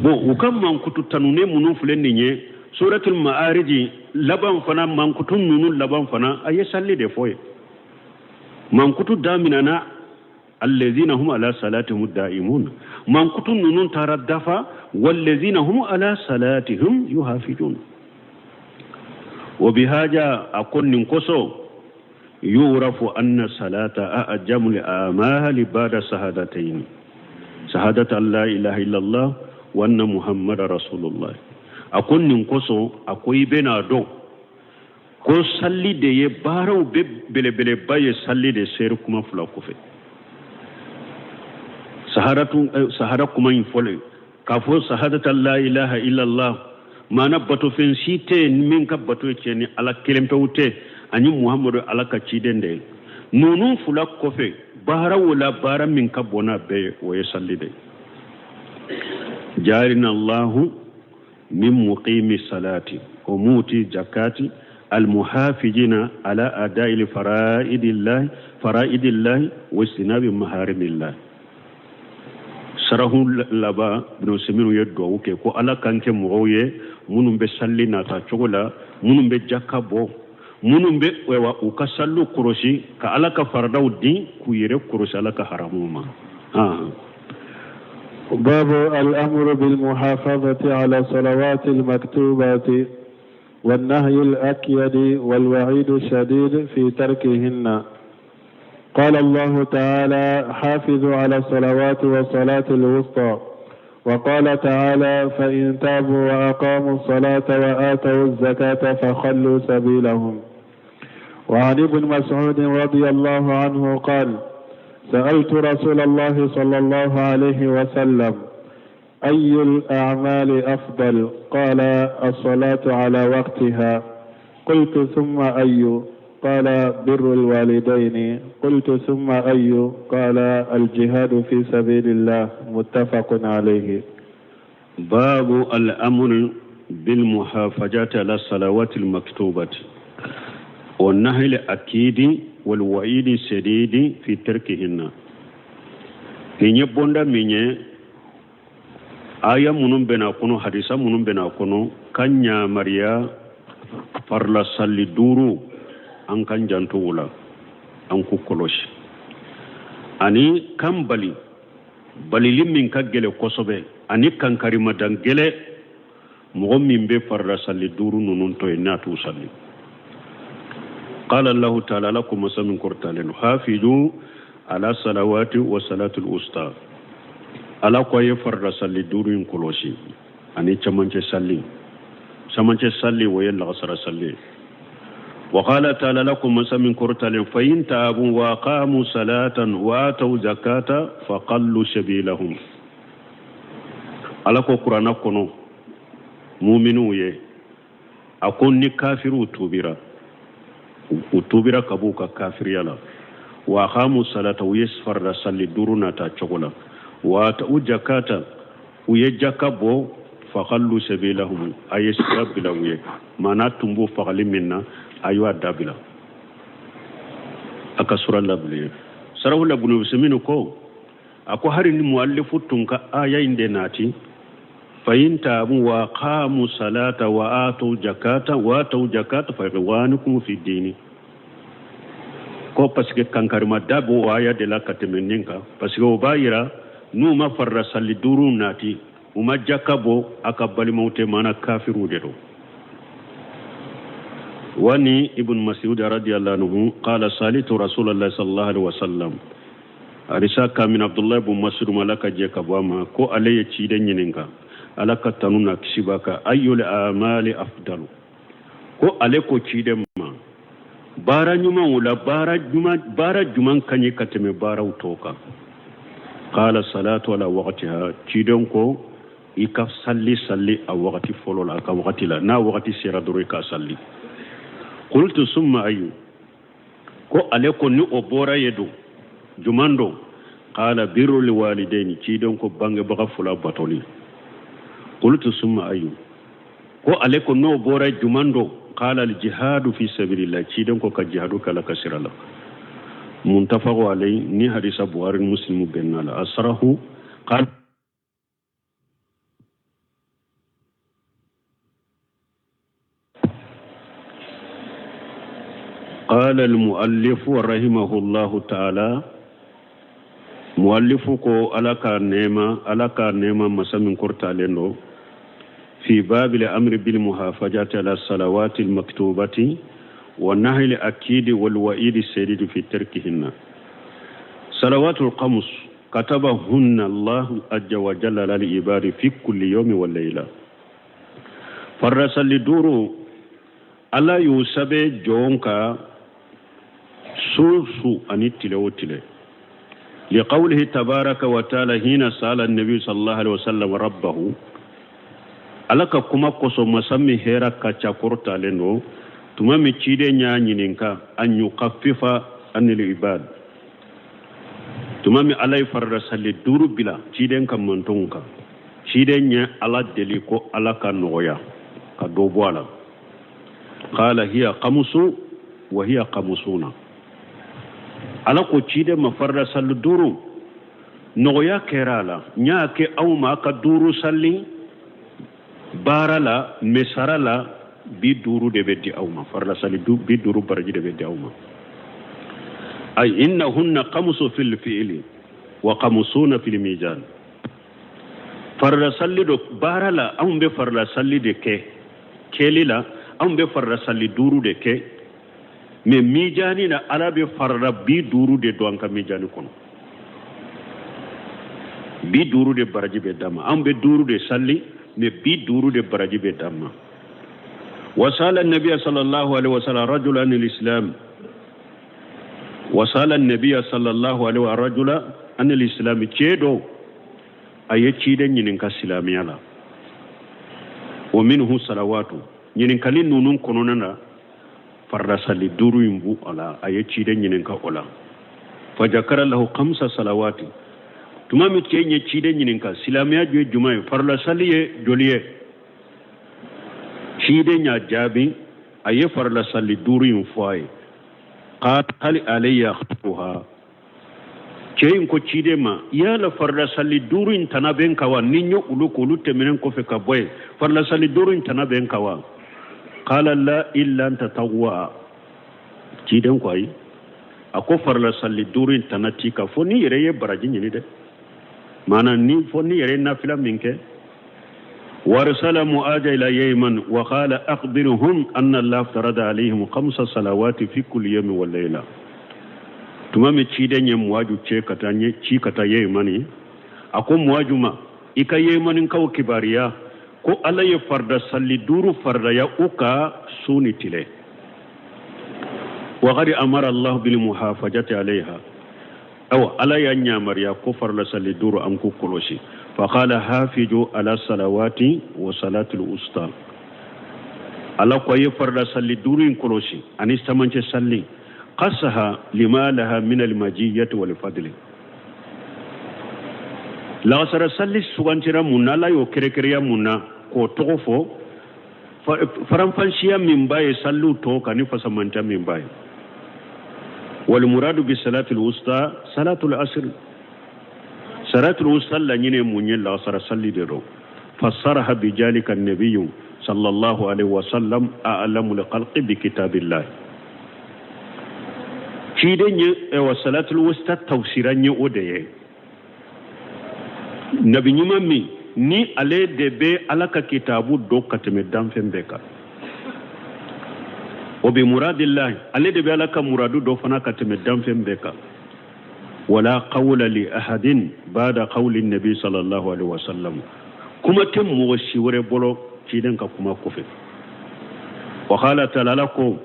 Bon, u ka mankutu tanune minnu filɛ nin ye suratul ma'arij laban fana, mankutu ninnu laban fana, a ye salli de fɔ ye. Mankutu daminana allazina hum ala salatihim daimun, mankutu ninnu taara dafa wallazina hum ala salatihim yuhafizun. Wa bihaja, a ko nin kosɔn, yurafu anna salata a'jamu li amali ba'da sahadatayn, sahadata an la ilaha illallah wa anna muhammada rasulullah. A ko nin kosɔn, a ko i bɛna dɔn ko salli de ye baaraw bɛɛ belebeleba ye, salli de seere kuma fila kɔfɛ. Sahara kuma in fɔlen k'a fɔ sahadata la ilaha illallah, maana batofɛn si tɛ min ka bato ye tiɲɛ ni Ala kelen pewu tɛ, ani Muhamadu Ala ka ciden de ye. Ninnu fila kɔfɛ, baara o la baara min ka bon n'a bɛɛ ye, o ye salli de ye. Jarina Allahu min muqimi salati wa muti zakati almuhafijina ala adaili faraidillahi wa istinabi maharimillah. Sarahu laban, Ibn Usaymin ye duwawu kɛ ko Ala k'an kɛ mɔgɔw ye minnu bɛ salli nata cogo la, minnu bɛ jaka bɔ, minnu bɛ u ka salliw kɔlɔsi, ka Ala ka faradaw di, k'u yɛrɛ kɔlɔsi Ala ka haramuw ma. باب الأمر بالمحافظة على الصلوات المكتوبات والنهي الأكيد والوعيد الشديد في تركهن. قال الله تعالى: حافظوا على الصلوات والصلاة الوسطى. وقال تعالى: فإن تابوا وأقاموا الصلاة وآتوا الزكاة فخلوا سبيلهم. وعن ابن مسعود رضي الله عنه قال: سألت رسول الله صلى الله عليه وسلم: أي الأعمال أفضل؟ قال: الصلاة على وقتها. قلت: ثم أي؟ قال: بر الوالدين. قلت: ثم أي؟ قال: الجهاد في سبيل الله. متفق عليه. باب الأمر بالمحافظة على الصلوات المكتوبة والنهي الأكيد والوعيد الشديد في تركهن. Nin ye bonda min ye, Aya minnu bɛna kɔnɔ, hadisa minnu bɛna kɔnɔ ka yamariya farila salli duuru, an kan janto o la, an k'u kɔlɔsi, ani kan bali balili min ka gɛlɛ kosɛbɛ, ani kankarimadan gɛlɛ mɔgɔ min bɛ farila salli duuru ninnu to yen n'a t'u salli. Qala Allahu ta'ala, ala ko masa min kɔrɔtalen don, hafizu ala salawati wa salatul usta. Ala ko a ye farila salli duuru in kɔlɔsi ani camancɛ salli. Camancɛ salli, o ye lagasara salli ye. Wa qala ta'ala, ala ko masa min kɔrɔtalen, fa in tabu wa aqamu salatan wa atau zakata fa qallu sabilahum. Ala ko kuranna kɔnɔ muminuw ye, a ko ni kafiriw tubira, u tubira ka b'u ka kafiriya la, wa aqamu salata, u ye farida salli duuru nata cogo la, wa atau jakata, u ye jaka bɔ, fakhallu sabilahum, a ye sira bila u ye. Maana tun b'u fagali min na, a y'o dabila, a ka sura labila ye. Sarahula bunu usaimin ko, a ko hari ni muallifu tun ka aya in de nati, fa in tabu wa qamu salata wa atu jakata wa atu jakata fa ikhwanukum fi dini, ko parce que kankarima da b'o aya de la ka tɛmɛ nin kan, parce que o b'a yira n'u ma farila salli duuru nati, u ma jaka bɔ, a ka balimaw tɛ, maana kafiriw de don. Wani ibn Mas'ud radiyallahu anhu qala salitu Rasulullah sallallahu alaihi wasallam. Hadisa kamin Abdullah ibn Mas'ud, ala ka jɛ ka bɔ a ma, ko ale ye ciden ɲininka, ala ka tanu na kisi b'a kan, ayyul amali afdalu? Ko ale ko ciden ma, baara ɲumanw la, baara ɲuman, baara juman ka ɲi ka tɛmɛ baaraw tɔw kan? Qala salatu ala waqtiha. Ciden ko i ka salli salli a wagati fɔlɔ la, a ka wagati la, n'a wagati sera dɔrɔn i ka salli. Qultu summa ayu? Ko ale ko ni o bɔra ye don, juman don? Qala birrul walidaini. Ciden ko bangebaga fila batoli. Qultu summa ayu? Ko ale ko n'o bɔra, juman don? Qala al jihadu fi sabilillah. Ciden ko ka jihadu kala ka sira la. Muntafaqu alayhi, ni hadisa Buhari ni Muslimu bɛnna la. Asrahu qala قال المؤلف رحمه الله تعالى، مؤلف ko ala ka nɛɛma, ala ka nɛɛma masa min kɔrɔtalen don, في باب الأمر بالمحافظة على الصلوات المكتوبة والنهي الأكيد والوعيد الشديد في تركهن. صلوات الخمس كتبهن الله عز وجل على العباد في كل يوم والليلة. Farila salli duuru, ala y'u sɛbɛn jɔn kan su su ani tile o tile. لقوله تبارك وتعالى حين سأل النبي صلى الله عليه وسلم ربه، ala ka kuma kosɔn masa min hɛra ka ca kɔrɔtalen don, tuma min ciden y'a ɲininka an yukaffifa anil ibad, tuma min ala ye farida salli duuru bila ciden ka mantonw kan, ciden ye ala deli ko ala ka nɔgɔya ka dɔ bɔ a la. Qala hiya khamsu wa hiya khamsuna. Ala ko ciden ma, farida salli duuru nɔgɔya kɛra a la, n y'a kɛ aw ma a ka duuru salli baara la, mɛ sara la 50 de bɛ di aw ma, farila sali 50 baraji de bɛ di aw ma. Ay innahunna khamsu fil fi'li wa khamsuna fil mizan. Farila salli do baara la, anw bɛ farila salli de kɛ kɛli la, anw bɛ farila salli duuru de kɛ, mɛ mijani na ala bɛ farila 50 de don an ka mijani kɔnɔ, 50 de baraji bɛ d'an ma. Anw bɛ duuru de salli, mɛ 50 de baraji bɛ d'an ma. وسأل النبي صلى الله عليه وسلم رجل عن الإسلام، وسأل النبي صلى الله عليه وسلم رجل عن الإسلام. Cɛ dɔ a ye ciden ɲininka silamɛya la. Wa minhu salawatu, ɲininkali ninnu kɔnɔna na farida sali duuru in bu a la, a ye ciden ɲininka o la. Fajakara lahu khamsa salawati. Tuma min cɛ ye ciden ɲininka silamɛya ye jumɛn ye, farida sali ye joli ye, ciden y'a jaabi, a ye farila sali duuru in fɔ a ye. Qala hal alayya khayruha? Cɛ in ko ciden ma, yala farida sali duuru in tana bɛ n kan wa? Ni n ye olu k'olu tɛmɛnen kɔfɛ ka bɔ yen, farida sali duuru in tana bɛ n kan wa? Qala la illa an tatawwa. Ciden ko ayi, a ko farida sali duuru in tana t'i kan fo n'i yɛrɛ ye baraji ɲini dɛ, maana ni fo n'i yɛrɛ ye nafila min kɛ. Warsala mu'aja ila yayman wa qala akhbirhum anna Allah aftarada alayhim khamsa salawati fi kulli yawmin wa layla. Tuma min ciden ye muwaju cɛ ka taa ɲɛ ci ka taa yemani, a ko muwaju ma, i ka yemanikaw kibariya ko ala ye farida salli duuru faridaya u kan su ni tile. Wa qad amara Allah bil muhafazati alayha. Awa, ala y'a yamariya ko farida salli duuru an k'u kɔlɔsi. Fa qala hafizu ala salawati wa salatul usta. Ala ko a ye farida salli duuru in kɔlɔsi ani samancɛ salli. Qasaha lima laha min almajiyati wal fadli. Lagasara salli sugantira mun na, ala y'o kɛrɛkɛrɛya mun na k'o tɔgɔ fɔ, faranfansiya min b'a ye salliw tɔw kan ni fasamanta min b'a ye. Wal muradu bi salatul wusta salatul asr. Salatul wusta laɲini ye mun ye? Lagasara salli de don. Fassaraha bi jalika nabiyyu sallallahu alaihi wasallam a'lamul khalqi bi kitabillah. Ciden ye wa salatul wusta tafsira ye o de ye. Nabi ɲuman min ni ale de bɛ ala ka kitabu dɔn ka tɛmɛ danfɛn bɛɛ kan, o bi muradillahi, ale de bɛ ala ka muradu dɔn fana ka tɛmɛ danfɛn bɛɛ kan. Wala qawla li ahadin ba'da qawli nabi sallallahu alaihi wasallam. Kuma tɛ mɔgɔ si wɛrɛ bolo ciden ka kuma kɔfɛ. Wa qala ta'ala ko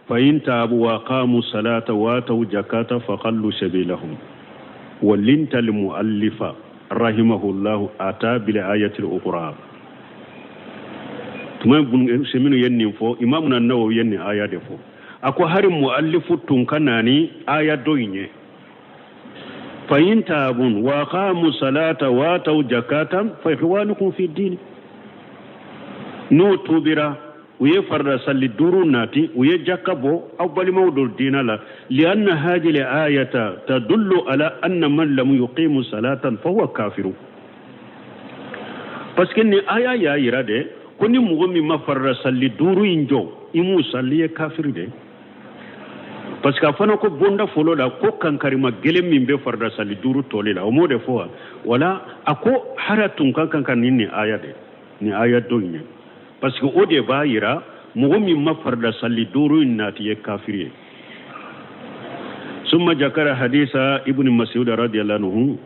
fa in tabu wa aqamu salata wa atu zakata fa khallu sabilahum. Walinta lil muallifa rahimahullahu ata bil ayati al ukhra. Tuma Ibn ye nin fɔ, Imam Nawawi ye nin aya de fɔ. A ko hari muallifu tun ka na ni aya dɔ in ye. Fa in tabu wa aqamu salata wa atu zakata fa ikhwanukum fi din. N'u tubira, u ye farida salli duuru nati, u ye jaka bɔ, aw balimaw don diina la. Lianna hadhihi al-ayata tadullu ala anna man lam yuqimu salatan fa huwa kafiru. Parce que ni aya y'a yira de ko ni mɔgɔ min ma farida salli duuru in jɔ, i m'u salli, ye kafiri de. Parce que a fana ko bonda fɔlɔ la ko kankarima gɛlɛn min bɛ farida salli duuru tɔli la, o m'o de fɔ wa? Wala a ko hara tun ka kan ka nin aya de, nin aya dɔ in ye. Parce que o de b'a yira mɔgɔ min ma farida salli duuru in nati ye kafiri ye. Summa jakara hadisa ibn Mas'ud radiyallahu anhu.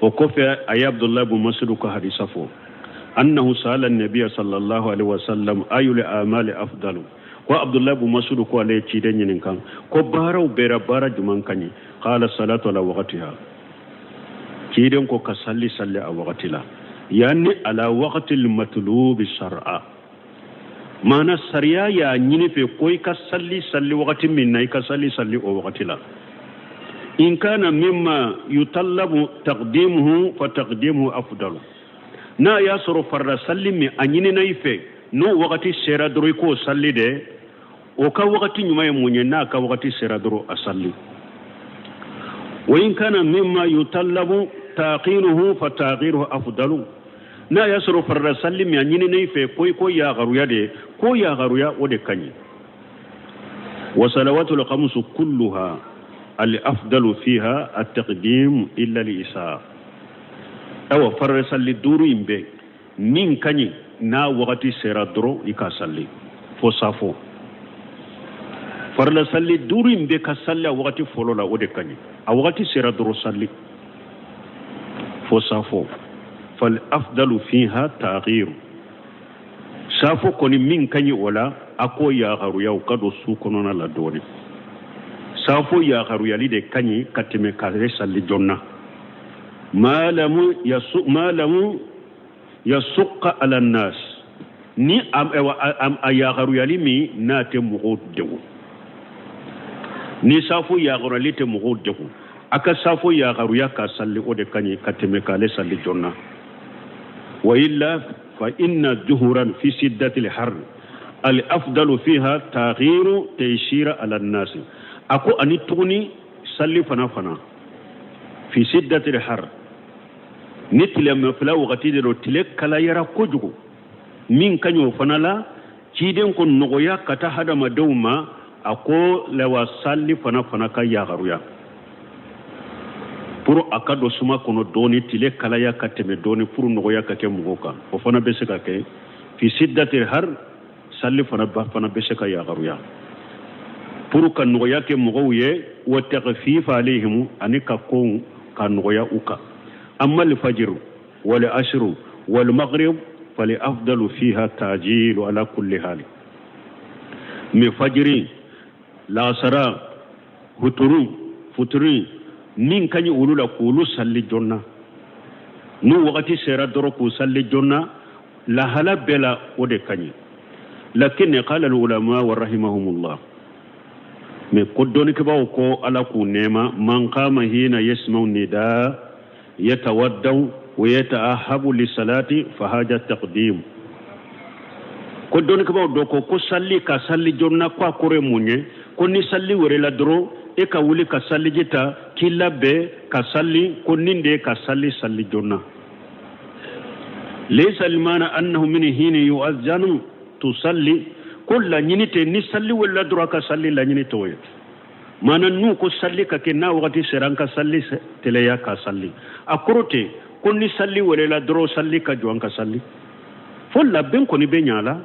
O kɔfɛ a ye Abdullah ibn Mas'ud ka hadisa fɔ. Annahu sa'ala an-nabiyya sallallahu alaihi wasallam ayul a'mali afdalu. Ko Abdullah ibn Mas'ud ko ale ye ciden ɲininka ko baaraw bɛɛ ra baara jumɛn ka ɲi? Qala salatu ala waqtiha. Ciden ko ka salli salli a waqti la. Yani ala waqti al-matlubi shar'a. Maana sariya y'a ɲini fɛ ko i ka salli salli wagati min na, i ka salli salli o wagati la. In kana mimma yutallabu taqdimuhu fa taqdimuhu afdalu. N'a y'a sɔrɔ farida salli min a ɲinina i fɛ, n'o wagati sera dɔrɔn i k'o salli dɛ, o ka wagati ɲuman ye mun ye? N'a ka wagati sera dɔrɔn a salli. Wa in kana mimma yutallabu taqiruhu fa taqiruhu afdalu. N'a y'a sɔrɔ farida salli min a ɲinina i fɛ ko i ko yagaruya de, ko yagaruya o de ka ɲi. Wa salawatul khamsu kulluha al afdalu fiha at taqdim illa li isa. Awa farida salli duuru in bɛɛ min ka ɲi n'a wagati sera dɔrɔn i ka salli fo safo. Farida salli duuru in bɛɛ ka salli a wagati fɔlɔ la o de ka ɲi, a wagati sera dɔrɔn salli fo safo. Fal afdalu fiha ta'khir. Safo kɔni min ka ɲi o la, a ko yagaruya o ka don su kɔnɔna la dɔɔni. Safo yagaruyali de ka ɲi ka tɛmɛ k'ale salli joona. Ma lamu yasuqqa ala nas. Ni a yagaruyali min n'a tɛ mɔgɔw degun. Ni safo yagaruyali tɛ mɔgɔw degun, a ka safo yagaruya ka salli o de ka ɲi ka tɛmɛ k'ale salli joona. Wa illa fa inna juhuran fi siddatil har al afdalu fiha taghiru taysira ala nas. A ko ani tuguni salli fana fana Fi siddatil har, ni tilemafɛla wagati de don, tile kalayara kojugu, min ka ɲi o fana la, ciden ko nɔgɔya ka taa hadamadenw ma, a ko lawa sali fana ka yagaruya pour a ka don suma kɔnɔ dɔɔni, tile kalaya ka tɛmɛ dɔɔni pour nɔgɔya ka kɛ mɔgɔw kan, o fana bɛ se ka kɛ. Fi siddatil har, sali fana bɛ se ka yagaruya pour ka nɔgɔya kɛ mɔgɔw ye, wa takhfifa alayhim, ani ka kow ka nɔgɔya u kan. Amma al-fajr wal asr wal maghrib fal afdalu fiha ta'jilu ala kulli hal. Mais fajiri, lasara, huturu, futuri, min ka ɲi olu la k'olu salli joona, n'u wagati sera dɔrɔn k'u salli joona, lahala bɛɛ la o de ka ɲi. Lakin qala al-ulama wa rahimahumullah, mais ko dɔnnikɛbaaw ko ala k'u nɛɛma, man qama hina yasma'u nida yatawaddaw wa yata'ahabu lisalati fa haja taqdim. Ko dɔnnikɛbaaw dɔ ko ko salli ka salli joona ko a kɔrɔ ye mun ye? Ko ni salli wɛrɛ la dɔrɔn e ka wuli ka salliji ta k'i labɛn ka salli, ko nin de ye ka salli salli joona. Laysa almana annahu min hina yu'adhanu tusalli, ko laɲini tɛ ni salli wɛrɛ la dɔrɔn a ka salli, laɲini t'o ye. Maana n'u ko salli ka kɛ n'a wagati sera an ka salli teliya ka salli, a kɔrɔ tɛ ko ni salli wɛrɛ la dɔrɔn salli ka jɔ an ka salli, fo labɛn kɔni bɛ ɲa la.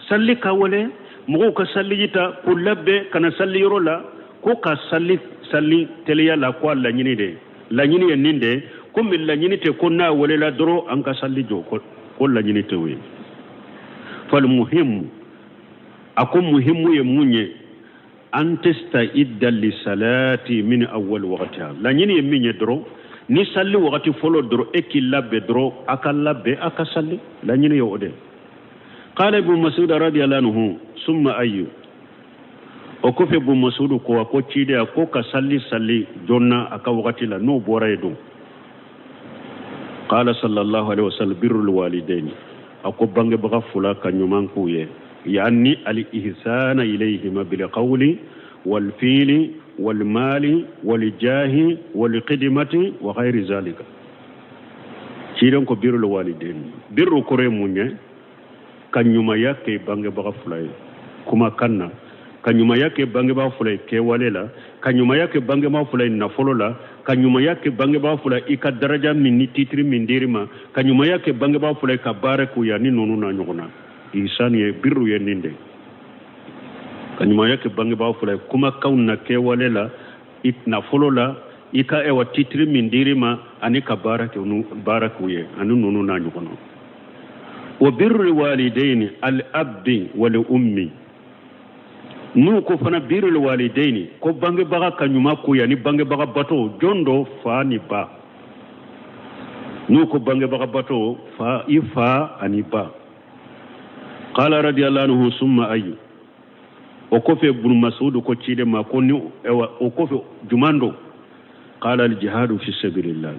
Salli ka wale mɔgɔw ka salliji ta k'u labɛn ka na salli yɔrɔ la, ko ka salli salli teliya la, ko a laɲini de laɲini ye nin de, komi laɲini tɛ ko n'a welela dɔrɔn an ka salli jɔ, ko laɲini tɛ o ye. Fal muhimu, a ko muhimu ye mun ye? An tasta'idda li salati min awwal waqtiha. Laɲini ye min ye dɔrɔn, ni salli wagati fɔlɔ dɔrɔn e k'i labɛn dɔrɔn, a ka labɛn a ka salli, laɲini ye o de. Qala Ibn Mas'ud radiyallahu anhu summa ayyu, o kɔfɛ Ibn Mas'ud ko a ko ciden a ko ka salli salli joona a ka wagati la, n'o bɔra yen dun. Qala sallallahu alaihi wasallam birrul walidaini, a ko bangebaga fila ka ɲuman k'u ye, yani al ihsana ilayhima bil qawli wal fi'li wal mali wal jahi wal khidmati wa ghayri zalika. Ciden ko birrul walidaini, birru kɔrɔ ye mun ye? Ka ɲumanya kɛ bangebaga fila ye kumakan na, ka ɲumanya kɛ bangebaga fila ye kɛwale la, ka ɲumanya kɛ bangebaga fila ye nafolo la, ka ɲumanya kɛ bangebaga fila i ka daraja min ni titiri min dir'i ma, ka ɲumanya kɛ bangebaga fila ye ka baara k'u ye ani ninnu n'a ɲɔgɔn na. Ihsani ye birru ye nin de, ka ɲumanya kɛ bangebaga fila ye kumakanw na, kɛwale la, i nafolo la, i ka ɛwa titiri min dir'i ma ani ka baara kɛ baara k'u ye ani ninnu n'a ɲɔgɔn na. Wa birrul walidaini al abdi wal ummi, n'u ko fana birrul walidaini ko bangebaga ka ɲuman k'u ye ani bangebaga bato, jɔn dɔ fa ni ba. N'u ko bangebaga bato, fa i fa ani ba. Qala radiyallahu anhu summa ayyu, o kɔfɛ Ibn Mas'ud ko ciden ma ko ni ɛwa o kɔfɛ juman don. Qala al jihadu fi sabilillah,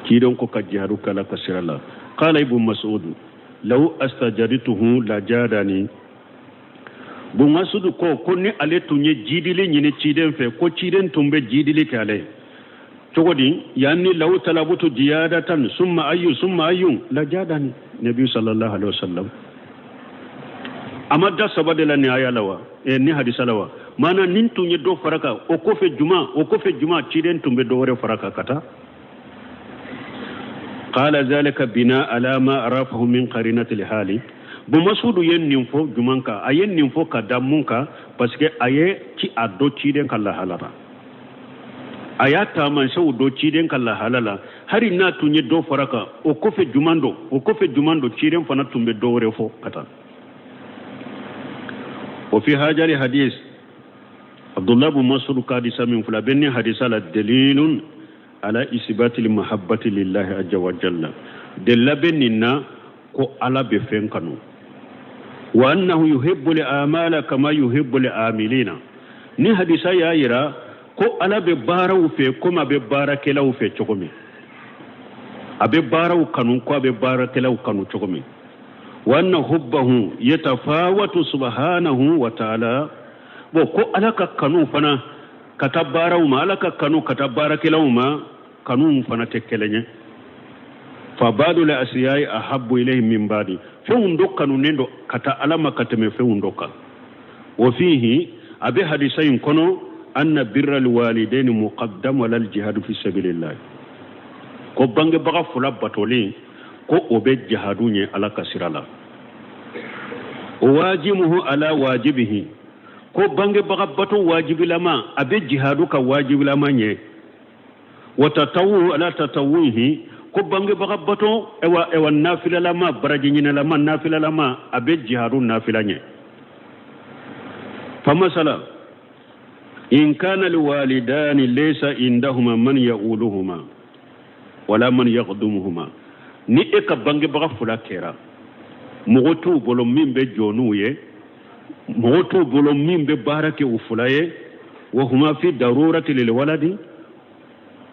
ciden ko ka jihadu kala ka sira la. Qala Ibn Mas'ud law astajadtuhu la jadani. Ibn Mas'ud ko ni ale tun ye jidili ɲini ciden fɛ, ko ciden tun bɛ jidili kɛ ale cogo di? Yani law talabutu jiyadatan summa ayyu summa ayyu la jadani nabi sallallahu alaihi wasallam. A ma da saba de la ni aya la wa ni hadisa la wa, maana nin tun ye dɔ fara kan, o kɔfɛ juma, o kɔfɛ juma, ciden tun bɛ dɔ wɛrɛ fara kan ka taa. Qala zalika bina ala ma arafahu min qarinati lhali. Ibn Mas'ud ye nin fɔ juman kan, a ye nin fɔ ka da mun kan? Parce que a ye ci a dɔ ciden ka lahala la, a y'a taamasiyɛnw dɔ ciden ka lahala la, hali n'a tun ye dɔ fara kan, o kɔfɛ juman don, o kɔfɛ juman don, ciden fana tun bɛ dɔ wɛrɛ fɔ ka taa. Wa fi hajali hadis Abdullah ibn Mas'ud ka hadisa min filɛ, a bɛ ni hadisa la dalilun ala isbati mahabbati lillahi azza wa jalla, delila bɛ nin na ko ala bɛ fɛn kanu, wa annahu yuhibbu al-amala kama yuhibbu al-amilina. Ni hadisa y'a yira ko ala bɛ baaraw fɛ komi a bɛ baarakɛlaw fɛ cogo min, a bɛ baaraw kanu ko a bɛ baarakɛlaw kanu cogo min. Wa anna hubbahu yatafawatu subhanahu wa ta'ala, bon ko ala ka kanu fana ka taa baaraw ma, Ala ka kanu ka taa baarakɛlaw ma, kanu fana tɛ kelen ye. Fa ba'du la asiyai ahabbu ilayhi min ba'di, fɛnw dɔ kanunen don ka taa Ala ma ka tɛmɛ fɛnw dɔ kan. Wa fihi, a bɛ hadisa in kɔnɔ, anna birra alwalidaini muqaddam ala aljihad fi sabilillah, ko bangebaga fila batolen ko o bɛ jihadu ɲɛ Ala ka sira la. O wajibuhu ala wajibihi, ko bangebaga bato wajibilama a bɛ jihadu ka wajibilama ɲɛ. Wa tatawu ala tatawuhi, ko bangebaga bato ewa nafilalama, baraji ɲinɛlama nafilalama, a bɛ jihadu nafila ɲɛ. Famasala in kana liwalidani laysa indahuma man ya'uluhuma wala man yaqdumuhuma, ni e ka bangebaga fila kɛra mɔgɔ t'u bolo min bɛ jɔ n'u ye, mɔgɔ t'u bolo min bɛ baara kɛ u fila ye, wa huma fi darurati lil waladi,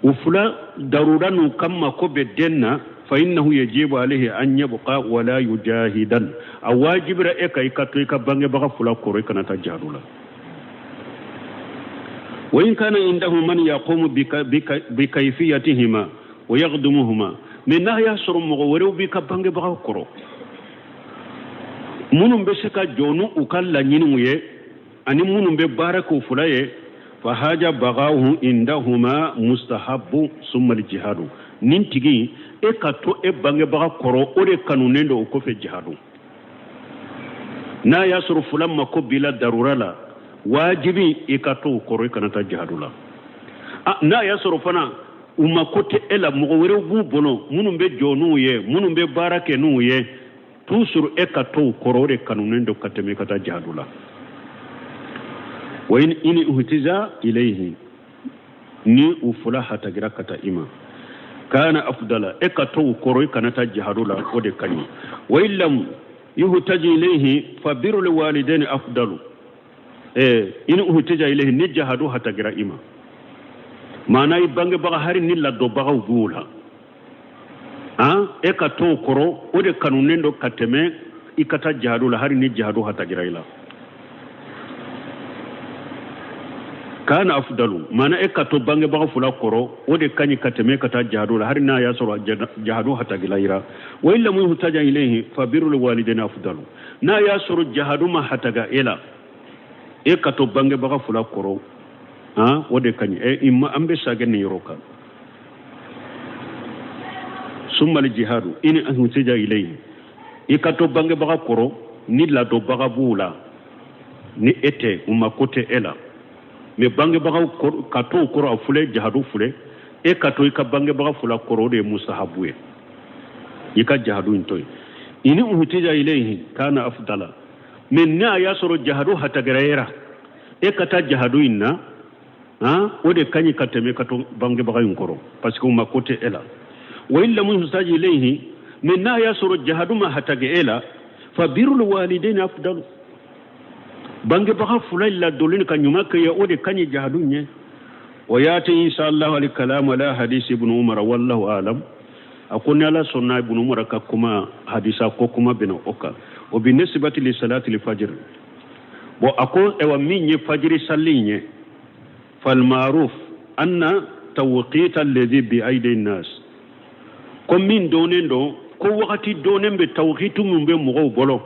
u fila darura n'u kama ko bɛ den na, fa innahu yajibu alayhi an yabqa wala yujahidan, a wajibira e ka i ka to i ka bangebaga fila kɔrɔ, i kana taa jihadu la. Wa in kana indahu man yaqumu bikayfiyatihima wa yaqdumuhuma, mais n'a y'a sɔrɔ mɔgɔ wɛrɛw b'i ka bangebagaw kɔrɔ minnu bɛ se ka jɔ n'u ka laɲiniw ye ani minnu bɛ baara k'u fila ye, fa haja bagahu indahuma mustahabbu summa aljihadu, nin tigi e ka to e bangebaga kɔrɔ o de kanunen don o kɔfɛ jihadu. N'a y'a sɔrɔ fila mako b'i la darura la, wajibi i ka to o kɔrɔ, i kana taa jihadu la. N'a y'a sɔrɔ fana u mako tɛ e la, mɔgɔ wɛrɛw b'u bolo minnu bɛ jɔ n'u ye, minnu bɛ baara kɛ n'u ye, toujours e ka to o kɔrɔ, o de kanunen don ka tɛmɛ i ka taa jihadu la. Wa in uhtiza ilayhi, ni u fila hatagira ka taa i ma, kana afdala, e ka to u kɔrɔ, i kana taa jihadu la, o de ka ɲi. Wa in lam yuhtaji ilayhi fa birrul walidaini afdalu, in uhtaja ilayhi, ni jihadu hatagira i ma, maana i bangebaga hari ni ladonbagaw b'u la, e ka to o kɔrɔ, o de kanunen don ka tɛmɛ i ka taa jihadu la, hari ni jihadu hatagira i la. Kana afdalu, maana e ka to bangebaga fila kɔrɔ, o de ka ɲi ka tɛmɛ ka taa jihadu la, hari n'a y'a sɔrɔ jihadu hatagila i la. Wa in lam yuhtaja ilayhi fa birrul walidaini afdalu, n'a y'a sɔrɔ jihadu ma hataga e la, e ka to bangebaga fila kɔrɔ, o de ka ɲi. An bɛ sagɛ nin yɔrɔ kan. Summa jihadu in uhtaja ilayhi, i ka to bangebaga kɔrɔ ni ladonbaga b'u la, ni e tɛ, u mako tɛ e la, mais bangebagaw ka to u kɔrɔ a filɛ, jihadu filɛ, e ka to i ka bangebaga fila kɔrɔ, o de ye mustahabu ye, i ka jihadu in to yen. In uhtaja ilayhi kana afdala, mais n'a y'a sɔrɔ jihadu hatagara e la, e ka taa jihadu in na, o de ka ɲi ka tɛmɛ ka to bangebaga in kɔrɔ, parce que u mako tɛ e la. Wa in lam yuhtaji ilayhi, mais n'a y'a sɔrɔ jihadu ma hatage e la, fa birrul walidaini afdalu, bangebaga fila ladonni ka ɲuman kɛ ye, o de ka ɲi jihadu ɲɛ. Wa yati insha Allah al kalam ala hadisi ibn Umar wallahu alam, a ko ni Ala sɔnna ibn Umar ka kuma hadisa ko kuma bɛna o kan, o bi nisbati li salati al fajr. Bon, a ko ewa min ye fajiri sali in ye, fal ma'ruf anna tawqit alladhi bi aidi nas, ko min donnen don, ko wagati donnen bɛ tawqitu min bɛ mɔgɔw bolo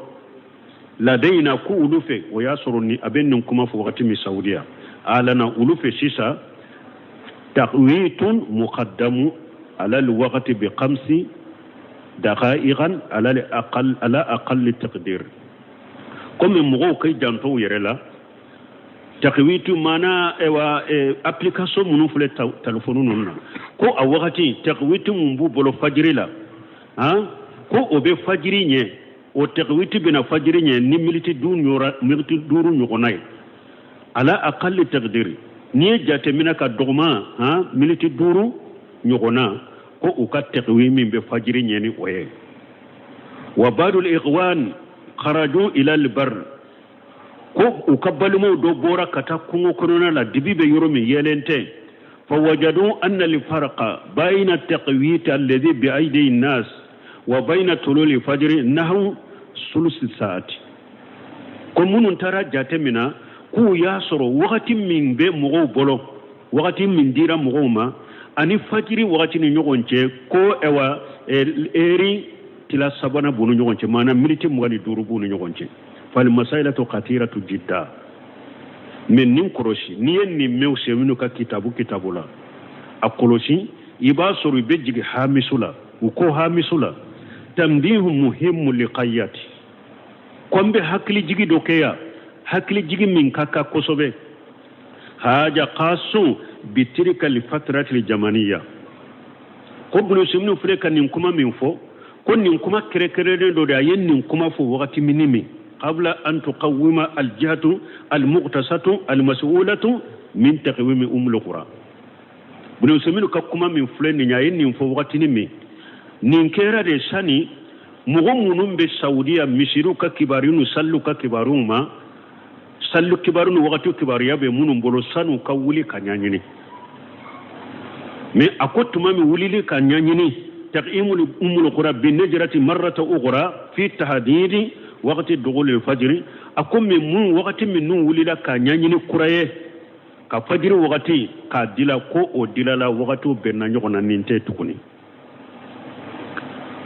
ladayina, ko olu fɛ, o y'a sɔrɔ ni a bɛ nin kuma fɔ wagati min Saudiya alana, olu fɛ sisan taqwitun muqaddamu ala alwaqti bi khamsi daqa'iqan ala aqall ala aqall taqdir, komi mɔgɔw ka janto u yɛrɛ la. Taqwitu maana ewa application minnu filɛ telefɔni ninnu na, ko a wagati taqwitu mun b'u bolo fajiri la, ko o bɛ fajiri ɲɛ, o taqwitu bɛna fajiri ɲɛ ni miniti duuru ɲɔgɔnna ye, ala aqalli taqdiri, n'i ye jateminɛ ka dɔgɔma miniti duuru ɲɔgɔnna, ko u ka taqwi min bɛ fajiri ɲɛ ni o ye. Wa ba'dul ikhwan kharaju ila al-barr, ko u ka balimaw dɔ bɔra ka taa kungo kɔnɔna la, dibi bɛ yɔrɔ min yɛlɛn tɛ, fa wajadu anna al-farqa bayna at-taqwit alladhi bi aydi an-nas wa bayna tululi fajri nahu sulusi saati, ko minnu taara jate min na, K'u y'a sɔrɔ wagati min bɛ mɔgɔw bolo, wagati min dira mɔgɔw ma ani fajiri wagati ni ɲɔgɔn cɛ, ko ɛwa eri tila sabanan b'u ni ɲɔgɔn cɛ, maana miniti 25 b'u ni ɲɔgɔn cɛ. Fal masailatu katiratu jidda. Mais nin kɔlɔsi, n'i ye nin mɛn Useyiminu ka kitabu la, a kɔlɔsi, i b'a sɔrɔ i bɛ jigin hamisu la. U ko hamisu la tanbihu muhimmu liqayyati, ko n bɛ hakilijigi dɔ kɛ yan, hakilijigi min ka kan kosɛbɛ. Haja qasun bitirika li fatrati jamaniya. Ko Ibn Useyiminu filɛ ka nin kuma min fɔ, ko nin kuma kɛrɛnkɛrɛnnen dɔ de, a ye nin kuma fɔ wagati min min qabla an tuqawwima aljihatu almuqtasatu almas'ulatu min taqwimi umul qura. Ibn Useyiminu ka kuma min filɛ nin ye, a ye nin fɔ wagatini min, nin kɛra de sani mɔgɔ minnu bɛ Saudiya misiriw ka kibaru n'u saliw ka kibaruw ma, saliw kibaru ni wagati kibaruya bɛ minnu bolo, san'u ka wuli ka ɲɛɲini. Mais a ko tuma min wulili ka ɲɛɲini taqimul umul qura bi najrati marrata ukhra fi tahdidi waqti dughul fajri, a ko min mun wagati minnu wulila ka ɲɛɲini kura ye ka fajiri wagati k'a dila, ko o dilala wagatiw bɛnna ɲɔgɔn na, nin tɛ tuguni.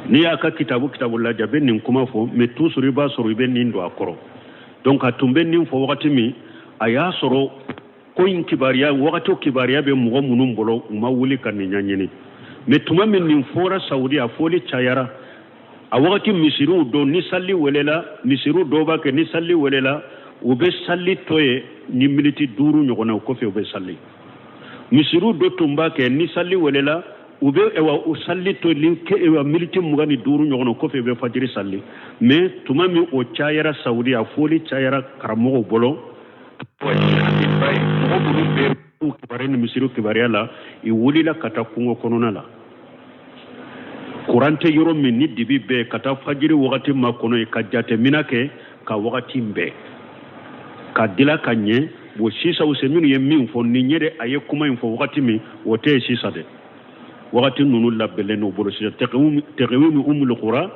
N'i y'a ka kitabu lajɛ, a bɛ nin kuma fɔ, mais toujours i b'a sɔrɔ i bɛ nin don a kɔrɔ. Donc a tun bɛ nin fɔ wagati min, a y'a sɔrɔ ko in kibaruya, wagati kibaruya bɛ mɔgɔ minnu bolo, u ma wuli ka nin ɲɛɲini. Mais tuma min nin fɔra Saudi, a fɔli cayara a wagati misiriw dɔw ni sali welela, misiriw dɔw b'a kɛ ni sali welela, u bɛ sali to ye ni miniti 5 ɲɔgɔnna, o kɔfɛ u bɛ sali. Misiriw dɔ tun b'a kɛ ni sali welela, u bɛ u sali to ni miniti 25 ɲɔgɔnna, o kɔfɛ u bɛ fajiri sali. Mais tuma min o cayara Saudi, a fɔli cayara karamɔgɔw bolo, mɔgɔ minnu bɛ kibaruya ni misiriw kibaruya la, i wulila ka taa kungo kɔnɔna la, kuran tɛ yɔrɔ min, ni dibi bɛɛ, ka taa fajiri wagati ma kɔnɔ yen, ka jateminɛ kɛ ka wagati bɛɛ ka dila ka ɲɛ. Bon sisan Useyiminu ye min fɔ nin ye de, a ye kuma in fɔ wagati min, o tɛ ye sisan dɛ. Wagati ninnu labɛnnen n'u bolo sisan, taqwimu umul qura,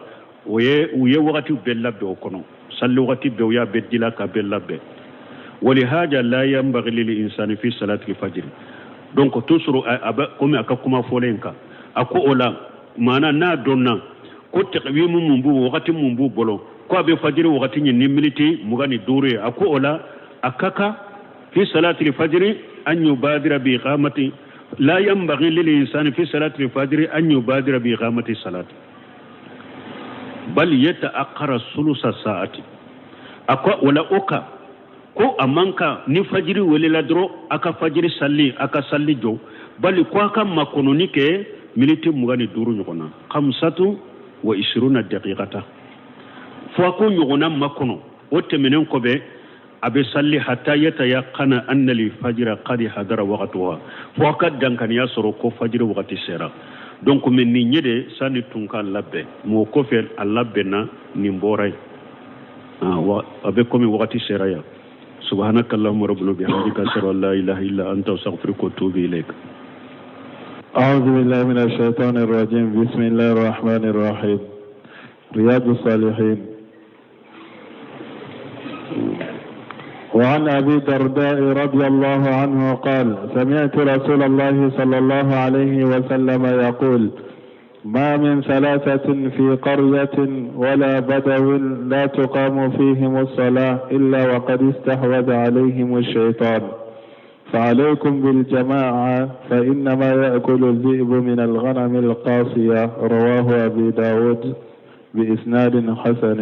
o ye u ye wagati bɛɛ labɛn o kɔnɔ, sali wagati bɛɛ u y'a bɛɛ dila ka bɛɛ labɛn. Walihaja la yanbaghi lil insani fi salati fajr. Donc toujours a bɛ komi a ka kuma fɔlen kan, a ko o la maana n'a dɔnna ko taqwimu mun b'u wagati mun b'u bolo, ko a bɛ fajiri wagati ɲini ni miniti 25 ye, a ko o la a ka kan fi salati fajr an yubadira bi iqamati, la yanbaghi lil insani fi salati fajr an yubadira bi iqamati salati bal yata'akhkhara sulusa sa'ati. A ko wala o kan ko a man kan ni fajiri welela dɔrɔn a ka fajiri sali, a ka sali jɔ, bali ko a ka makɔnɔni kɛ miniti 25 ɲɔgɔn na, 25 daqiqata, fo a ko ɲɔgɔnna makɔnɔ. O tɛmɛnen kɔfɛ a bɛ sali hatta yatayaqana anna al-fajra qad hadara waqtuha, fo a ka dankaniya sɔrɔ ko fajiri wagati sera. Donc mais nin ye de sani tun ka labɛn, mais o kɔfɛ a labɛnna, nin bɔra yen, a bɛ komi wagati sera yan. سبحانك اللهم ربنا بحمدك أشهد أن لا إله إلا أنت أستغفرك وأتوب إليك. أعوذ بالله من الشيطان الرجيم. بسم الله الرحمن الرحيم. رياض الصالحين. وعن أبي الدرداء رضي الله عنه قال: سمعت رسول الله صلى الله عليه وسلم يقول: ما من ثلاثة في قرية ولا بدو لا تقام فيهم الصلاة إلا وقد استحوذ عليهم الشيطان، فعليكم بالجماعة فإنما يأكل الذئب من الغنم القاصية. رواه أبي داود بإسناد حسن.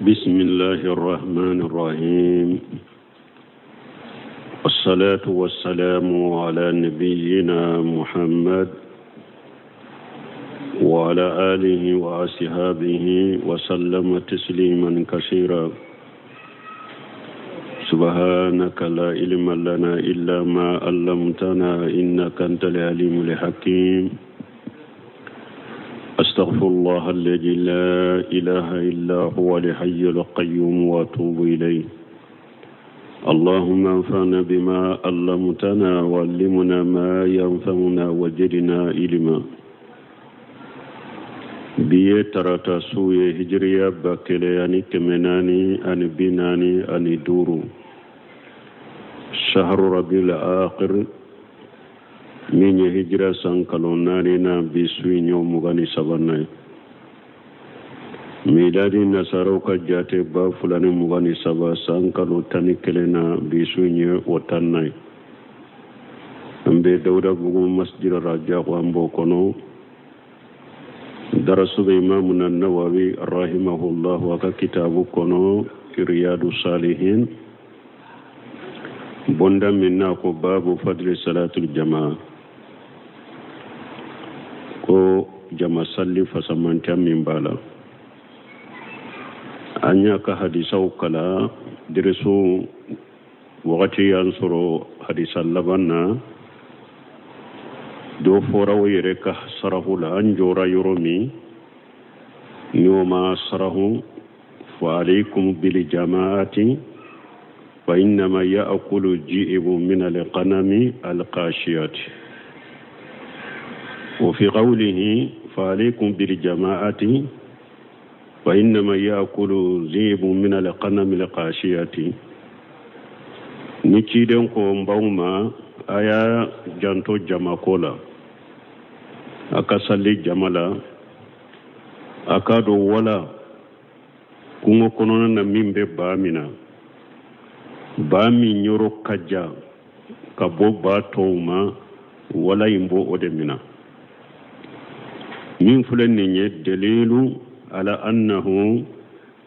بسم الله الرحمن الرحيم، والصلاة والسلام على نبينا محمد وعلى آله وأصحابه وسلم تسليما كثيرا. سبحانك لا علم لنا إلا ما علمتنا إنك أنت العليم الحكيم. أستغفر الله الذي لا إله إلا هو الحي القيوم وأتوب إليه. اللهم انفعنا بما علمتنا وعلمنا ما ينفعنا وزدنا علما. Bi ye tarata su ye, hijiriya 1445, sahru rabil akhir, min ye hijira san kalo naaninan, bi su in y'o 23nan ye. Miladi nasaraw ka jate 2023 san kalo 11 na, bi su in ye o 10nan ye. An bɛ Dawudabugu masjid Rajako, an b'o kɔnɔ. Darasu bɛ imamuna Nawawi rahimahullahu a ka kitabu kɔnɔ, Riyadu Salihin, bonda min n'a ko babu fadli salatul jamaa, ko jama salli fasamantiya min b'a la. An y'a ka hadisaw kalan dirisu wagati y'an sɔrɔ hadisa laban na. Dɔ fɔra o yɛrɛ ka sarahu la. An jɔra yɔrɔ min ni o ma sarahu, fa alaykum bil jamaati fa innama ya'kulu ji'bu min al-qanami al-qashiyati. Wa fi qawlihi fa alaykum bil jamaati fa innama ya'kulu zibu min al-qanami al-qashiyati, ni ciden ko n b'aw ma, a y'a janto jamako la, a ka sali jama la, a k'a dɔn wala kungo kɔnɔna na min bɛ ba min na, ba min yɔrɔ ka jan ka bɔ ba tɔw ma, wala in b'o o de mina. Min filɛ nin ye dalilu ala annahu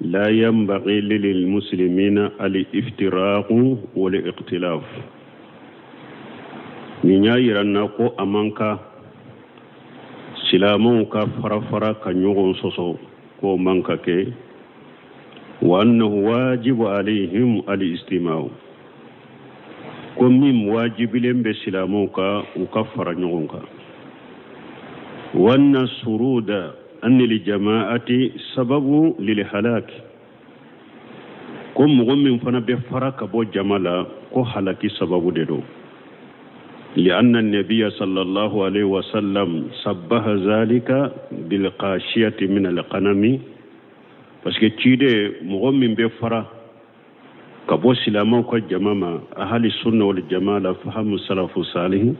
la yanbaghi lil muslimina al iftiraqu wal ikhtilaf. Nin y'a yira n na ko a man kan silamɛw ka fara fara ka ɲɔgɔn sɔsɔ, k'o man ka kɛ. Wa annahu wajibu alayhim al istima'u, ko min wajibilen bɛ silamɛw kan, u ka fara ɲɔgɔn kan. Wa anna suruda anil jama'ati sababu lil halaki, ko mɔgɔ min fana bɛ fara ka bɔ jama la, ko halaki sababu de don. لأن النبي صلى الله عليه وسلم شبه ذلك بالقاشية من الغنم, parce que ciden, mɔgɔ min bɛ fara ka bɔ silamɛw ka jama ma, ahali sunna wal jama la fahamu salafu salihin,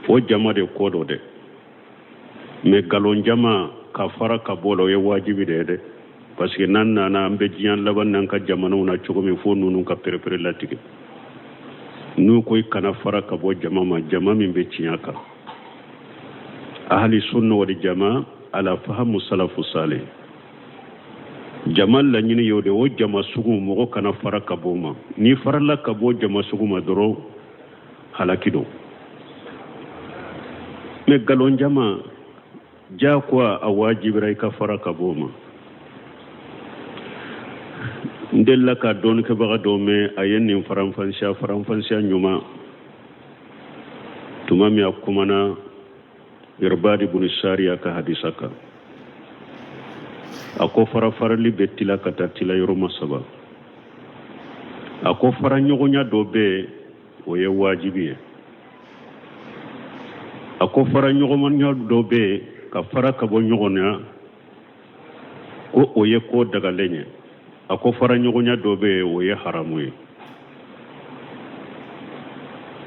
o jama de ko dɔ dɛ. Mais galon jama ka fara ka bɔ la, o ye wajibi de ye dɛ, parce que n'an nana, an bɛ diɲɛ laban n'an ka jamanaw na cogo min, fo ninnu ka perepere latigɛ. N'u ko i kana fara ka bɔ jama ma, jama min bɛ tiɲɛ kan, ahali sunna wal jama ala fahamu salafu salih, jama laɲini y'o de. O jama sugu, mɔgɔ kana fara ka bɔ o ma. N'i farala ka bɔ jama sugu ma dɔrɔn, halaki don. Mais galon jama, diyagoya a wajibira i ka fara ka bɔ o ma. N delila ka dɔnnikɛbaga dɔ mɛn, a ye nin faranfansiya, faranfansiya ɲuman, tuma min a kumana Irbadi buni Sariya ka hadisa kan. A ko fara farali bɛ tila ka taa tila yɔrɔma saba. A ko fara ɲɔgɔnya dɔ bɛ yen, o ye wajibi ye. A ko fara ɲɔgɔnya dɔ bɛ yen, ka fara ka bɔ ɲɔgɔn na, ko o ye ko dagalen ye. A ko fara ɲɔgɔnya dɔ bɛ yen, o ye haramu ye.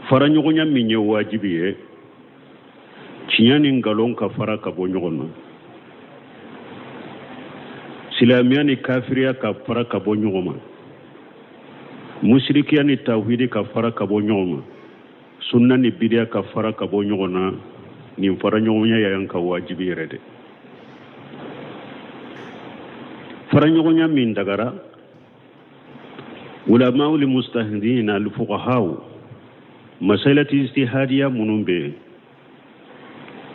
Fara ɲɔgɔnya min ye wajibi ye, tiɲɛ ni nkalon ka fara ka bɔ ɲɔgɔn na, silamɛya ni kafiriya ka fara ka bɔ ɲɔgɔn ma, musirikiya ni tawhidi ka fara ka bɔ ɲɔgɔn ma, sunna ni bidiya ka fara ka bɔ ɲɔgɔn na, nin fara ɲɔgɔnya y'an ka wajibi yɛrɛ de. Fara ɲɔgɔnya min dagara, ulama'ul mujtahidin al fuqahaw, masalati ijtihadiya minnu bɛ yen,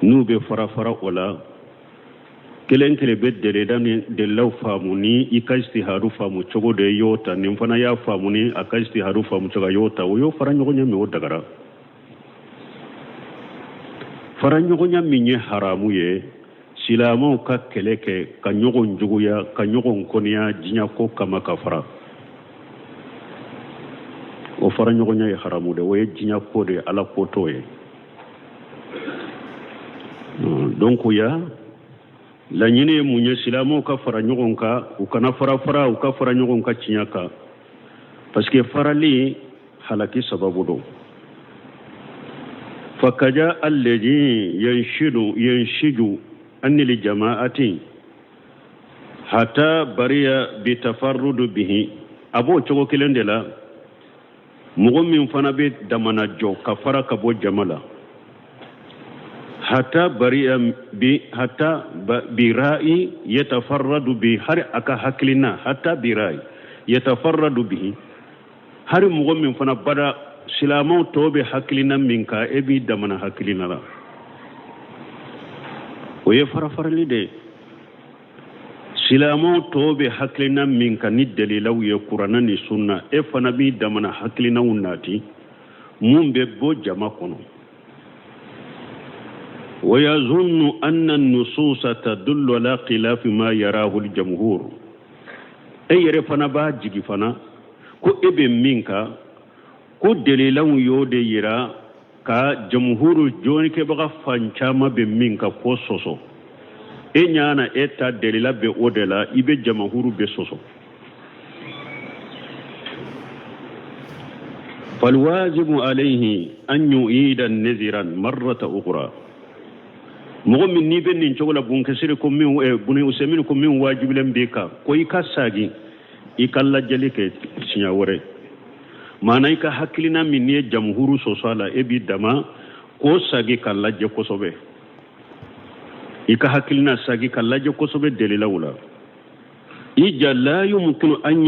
n'u bɛ fara fara o la, kelen kelen bɛ delila ni delilaw faamu ni i ka ijtihadu faamu cogo de y'o ta, nin fana y'a faamu ni a ka ijtihadu faamu cogo y'o ta, o y'o fara ɲɔgɔnya min, o dagara. Fara ɲɔgɔnya min ye haramu ye, silamɛw ka kɛlɛ kɛ ka ɲɔgɔn juguya, ka ɲɔgɔn kɔniya diɲɛ ko kama ka fara, o fara ɲɔgɔnya ye haramu de. O ye diɲɛ ko de ye, ala ko t'o ye. Donc ya Laɲini ye mun ye? Silamɛw ka fara ɲɔgɔn kan, u kana fara fara, u ka fara ɲɔgɔn kan tiɲɛ kan, parce que farali halaki sababu don. Fakaja alladhi yanshidu yanshiju anil jama'ati hata bariya bi tafarrudu bihi. A b'o cogo kelen de la, mɔgɔ min fana bɛ damana jɔ ka fara ka bɔ jama la, hata bariya bi hata bi ra'i yatafarradu bi, hari a ka hakilina, hata bi ra'i yatafarradu bihi, hari mɔgɔ min fana bada silamɛw tɔw bɛ hakilina min kan, e b'i damana hakilina la, o ye farafarali de ye. Silamɛw tɔw bɛ hakilina min kan ni dalilaw ye kuranɛ ni sunna, e fana b'i damana hakilinaw nati mun bɛ bɔ jama kɔnɔ. Wa yazunnu anna nususa tadullu ala khilafi ma yarahu al-jamhur. E yɛrɛ fana b'a jigi fana ko e bɛ min kan, ko dalilaw y'o de yira ka jamhuru, jɔnnikɛbaga fan caman bɛ min kan, k'o sɔsɔ. E ɲa na e ta delila bɛ o de la, i bɛ jamahuru bɛ sɔsɔ. Falwajibu alayhi an yu'ida naziran marrata ukhra. Mɔgɔ min n'i bɛ nin cogo la, bunkɛsiri ko min, buni usɛmini ko min wajibilen b'i kan, ko i ka sagin, i ka lajɛli kɛ siɲɛ wɛrɛ. Maana i ka hakilina min n'i ye jamuhuru sɔsɔ a la, e b'i dama k'o sagi ka lajɛ kosɛbɛ. I ka hakilina sagi ka lajɛ kosɛbɛ dalilaw la. I ja la yumkinu an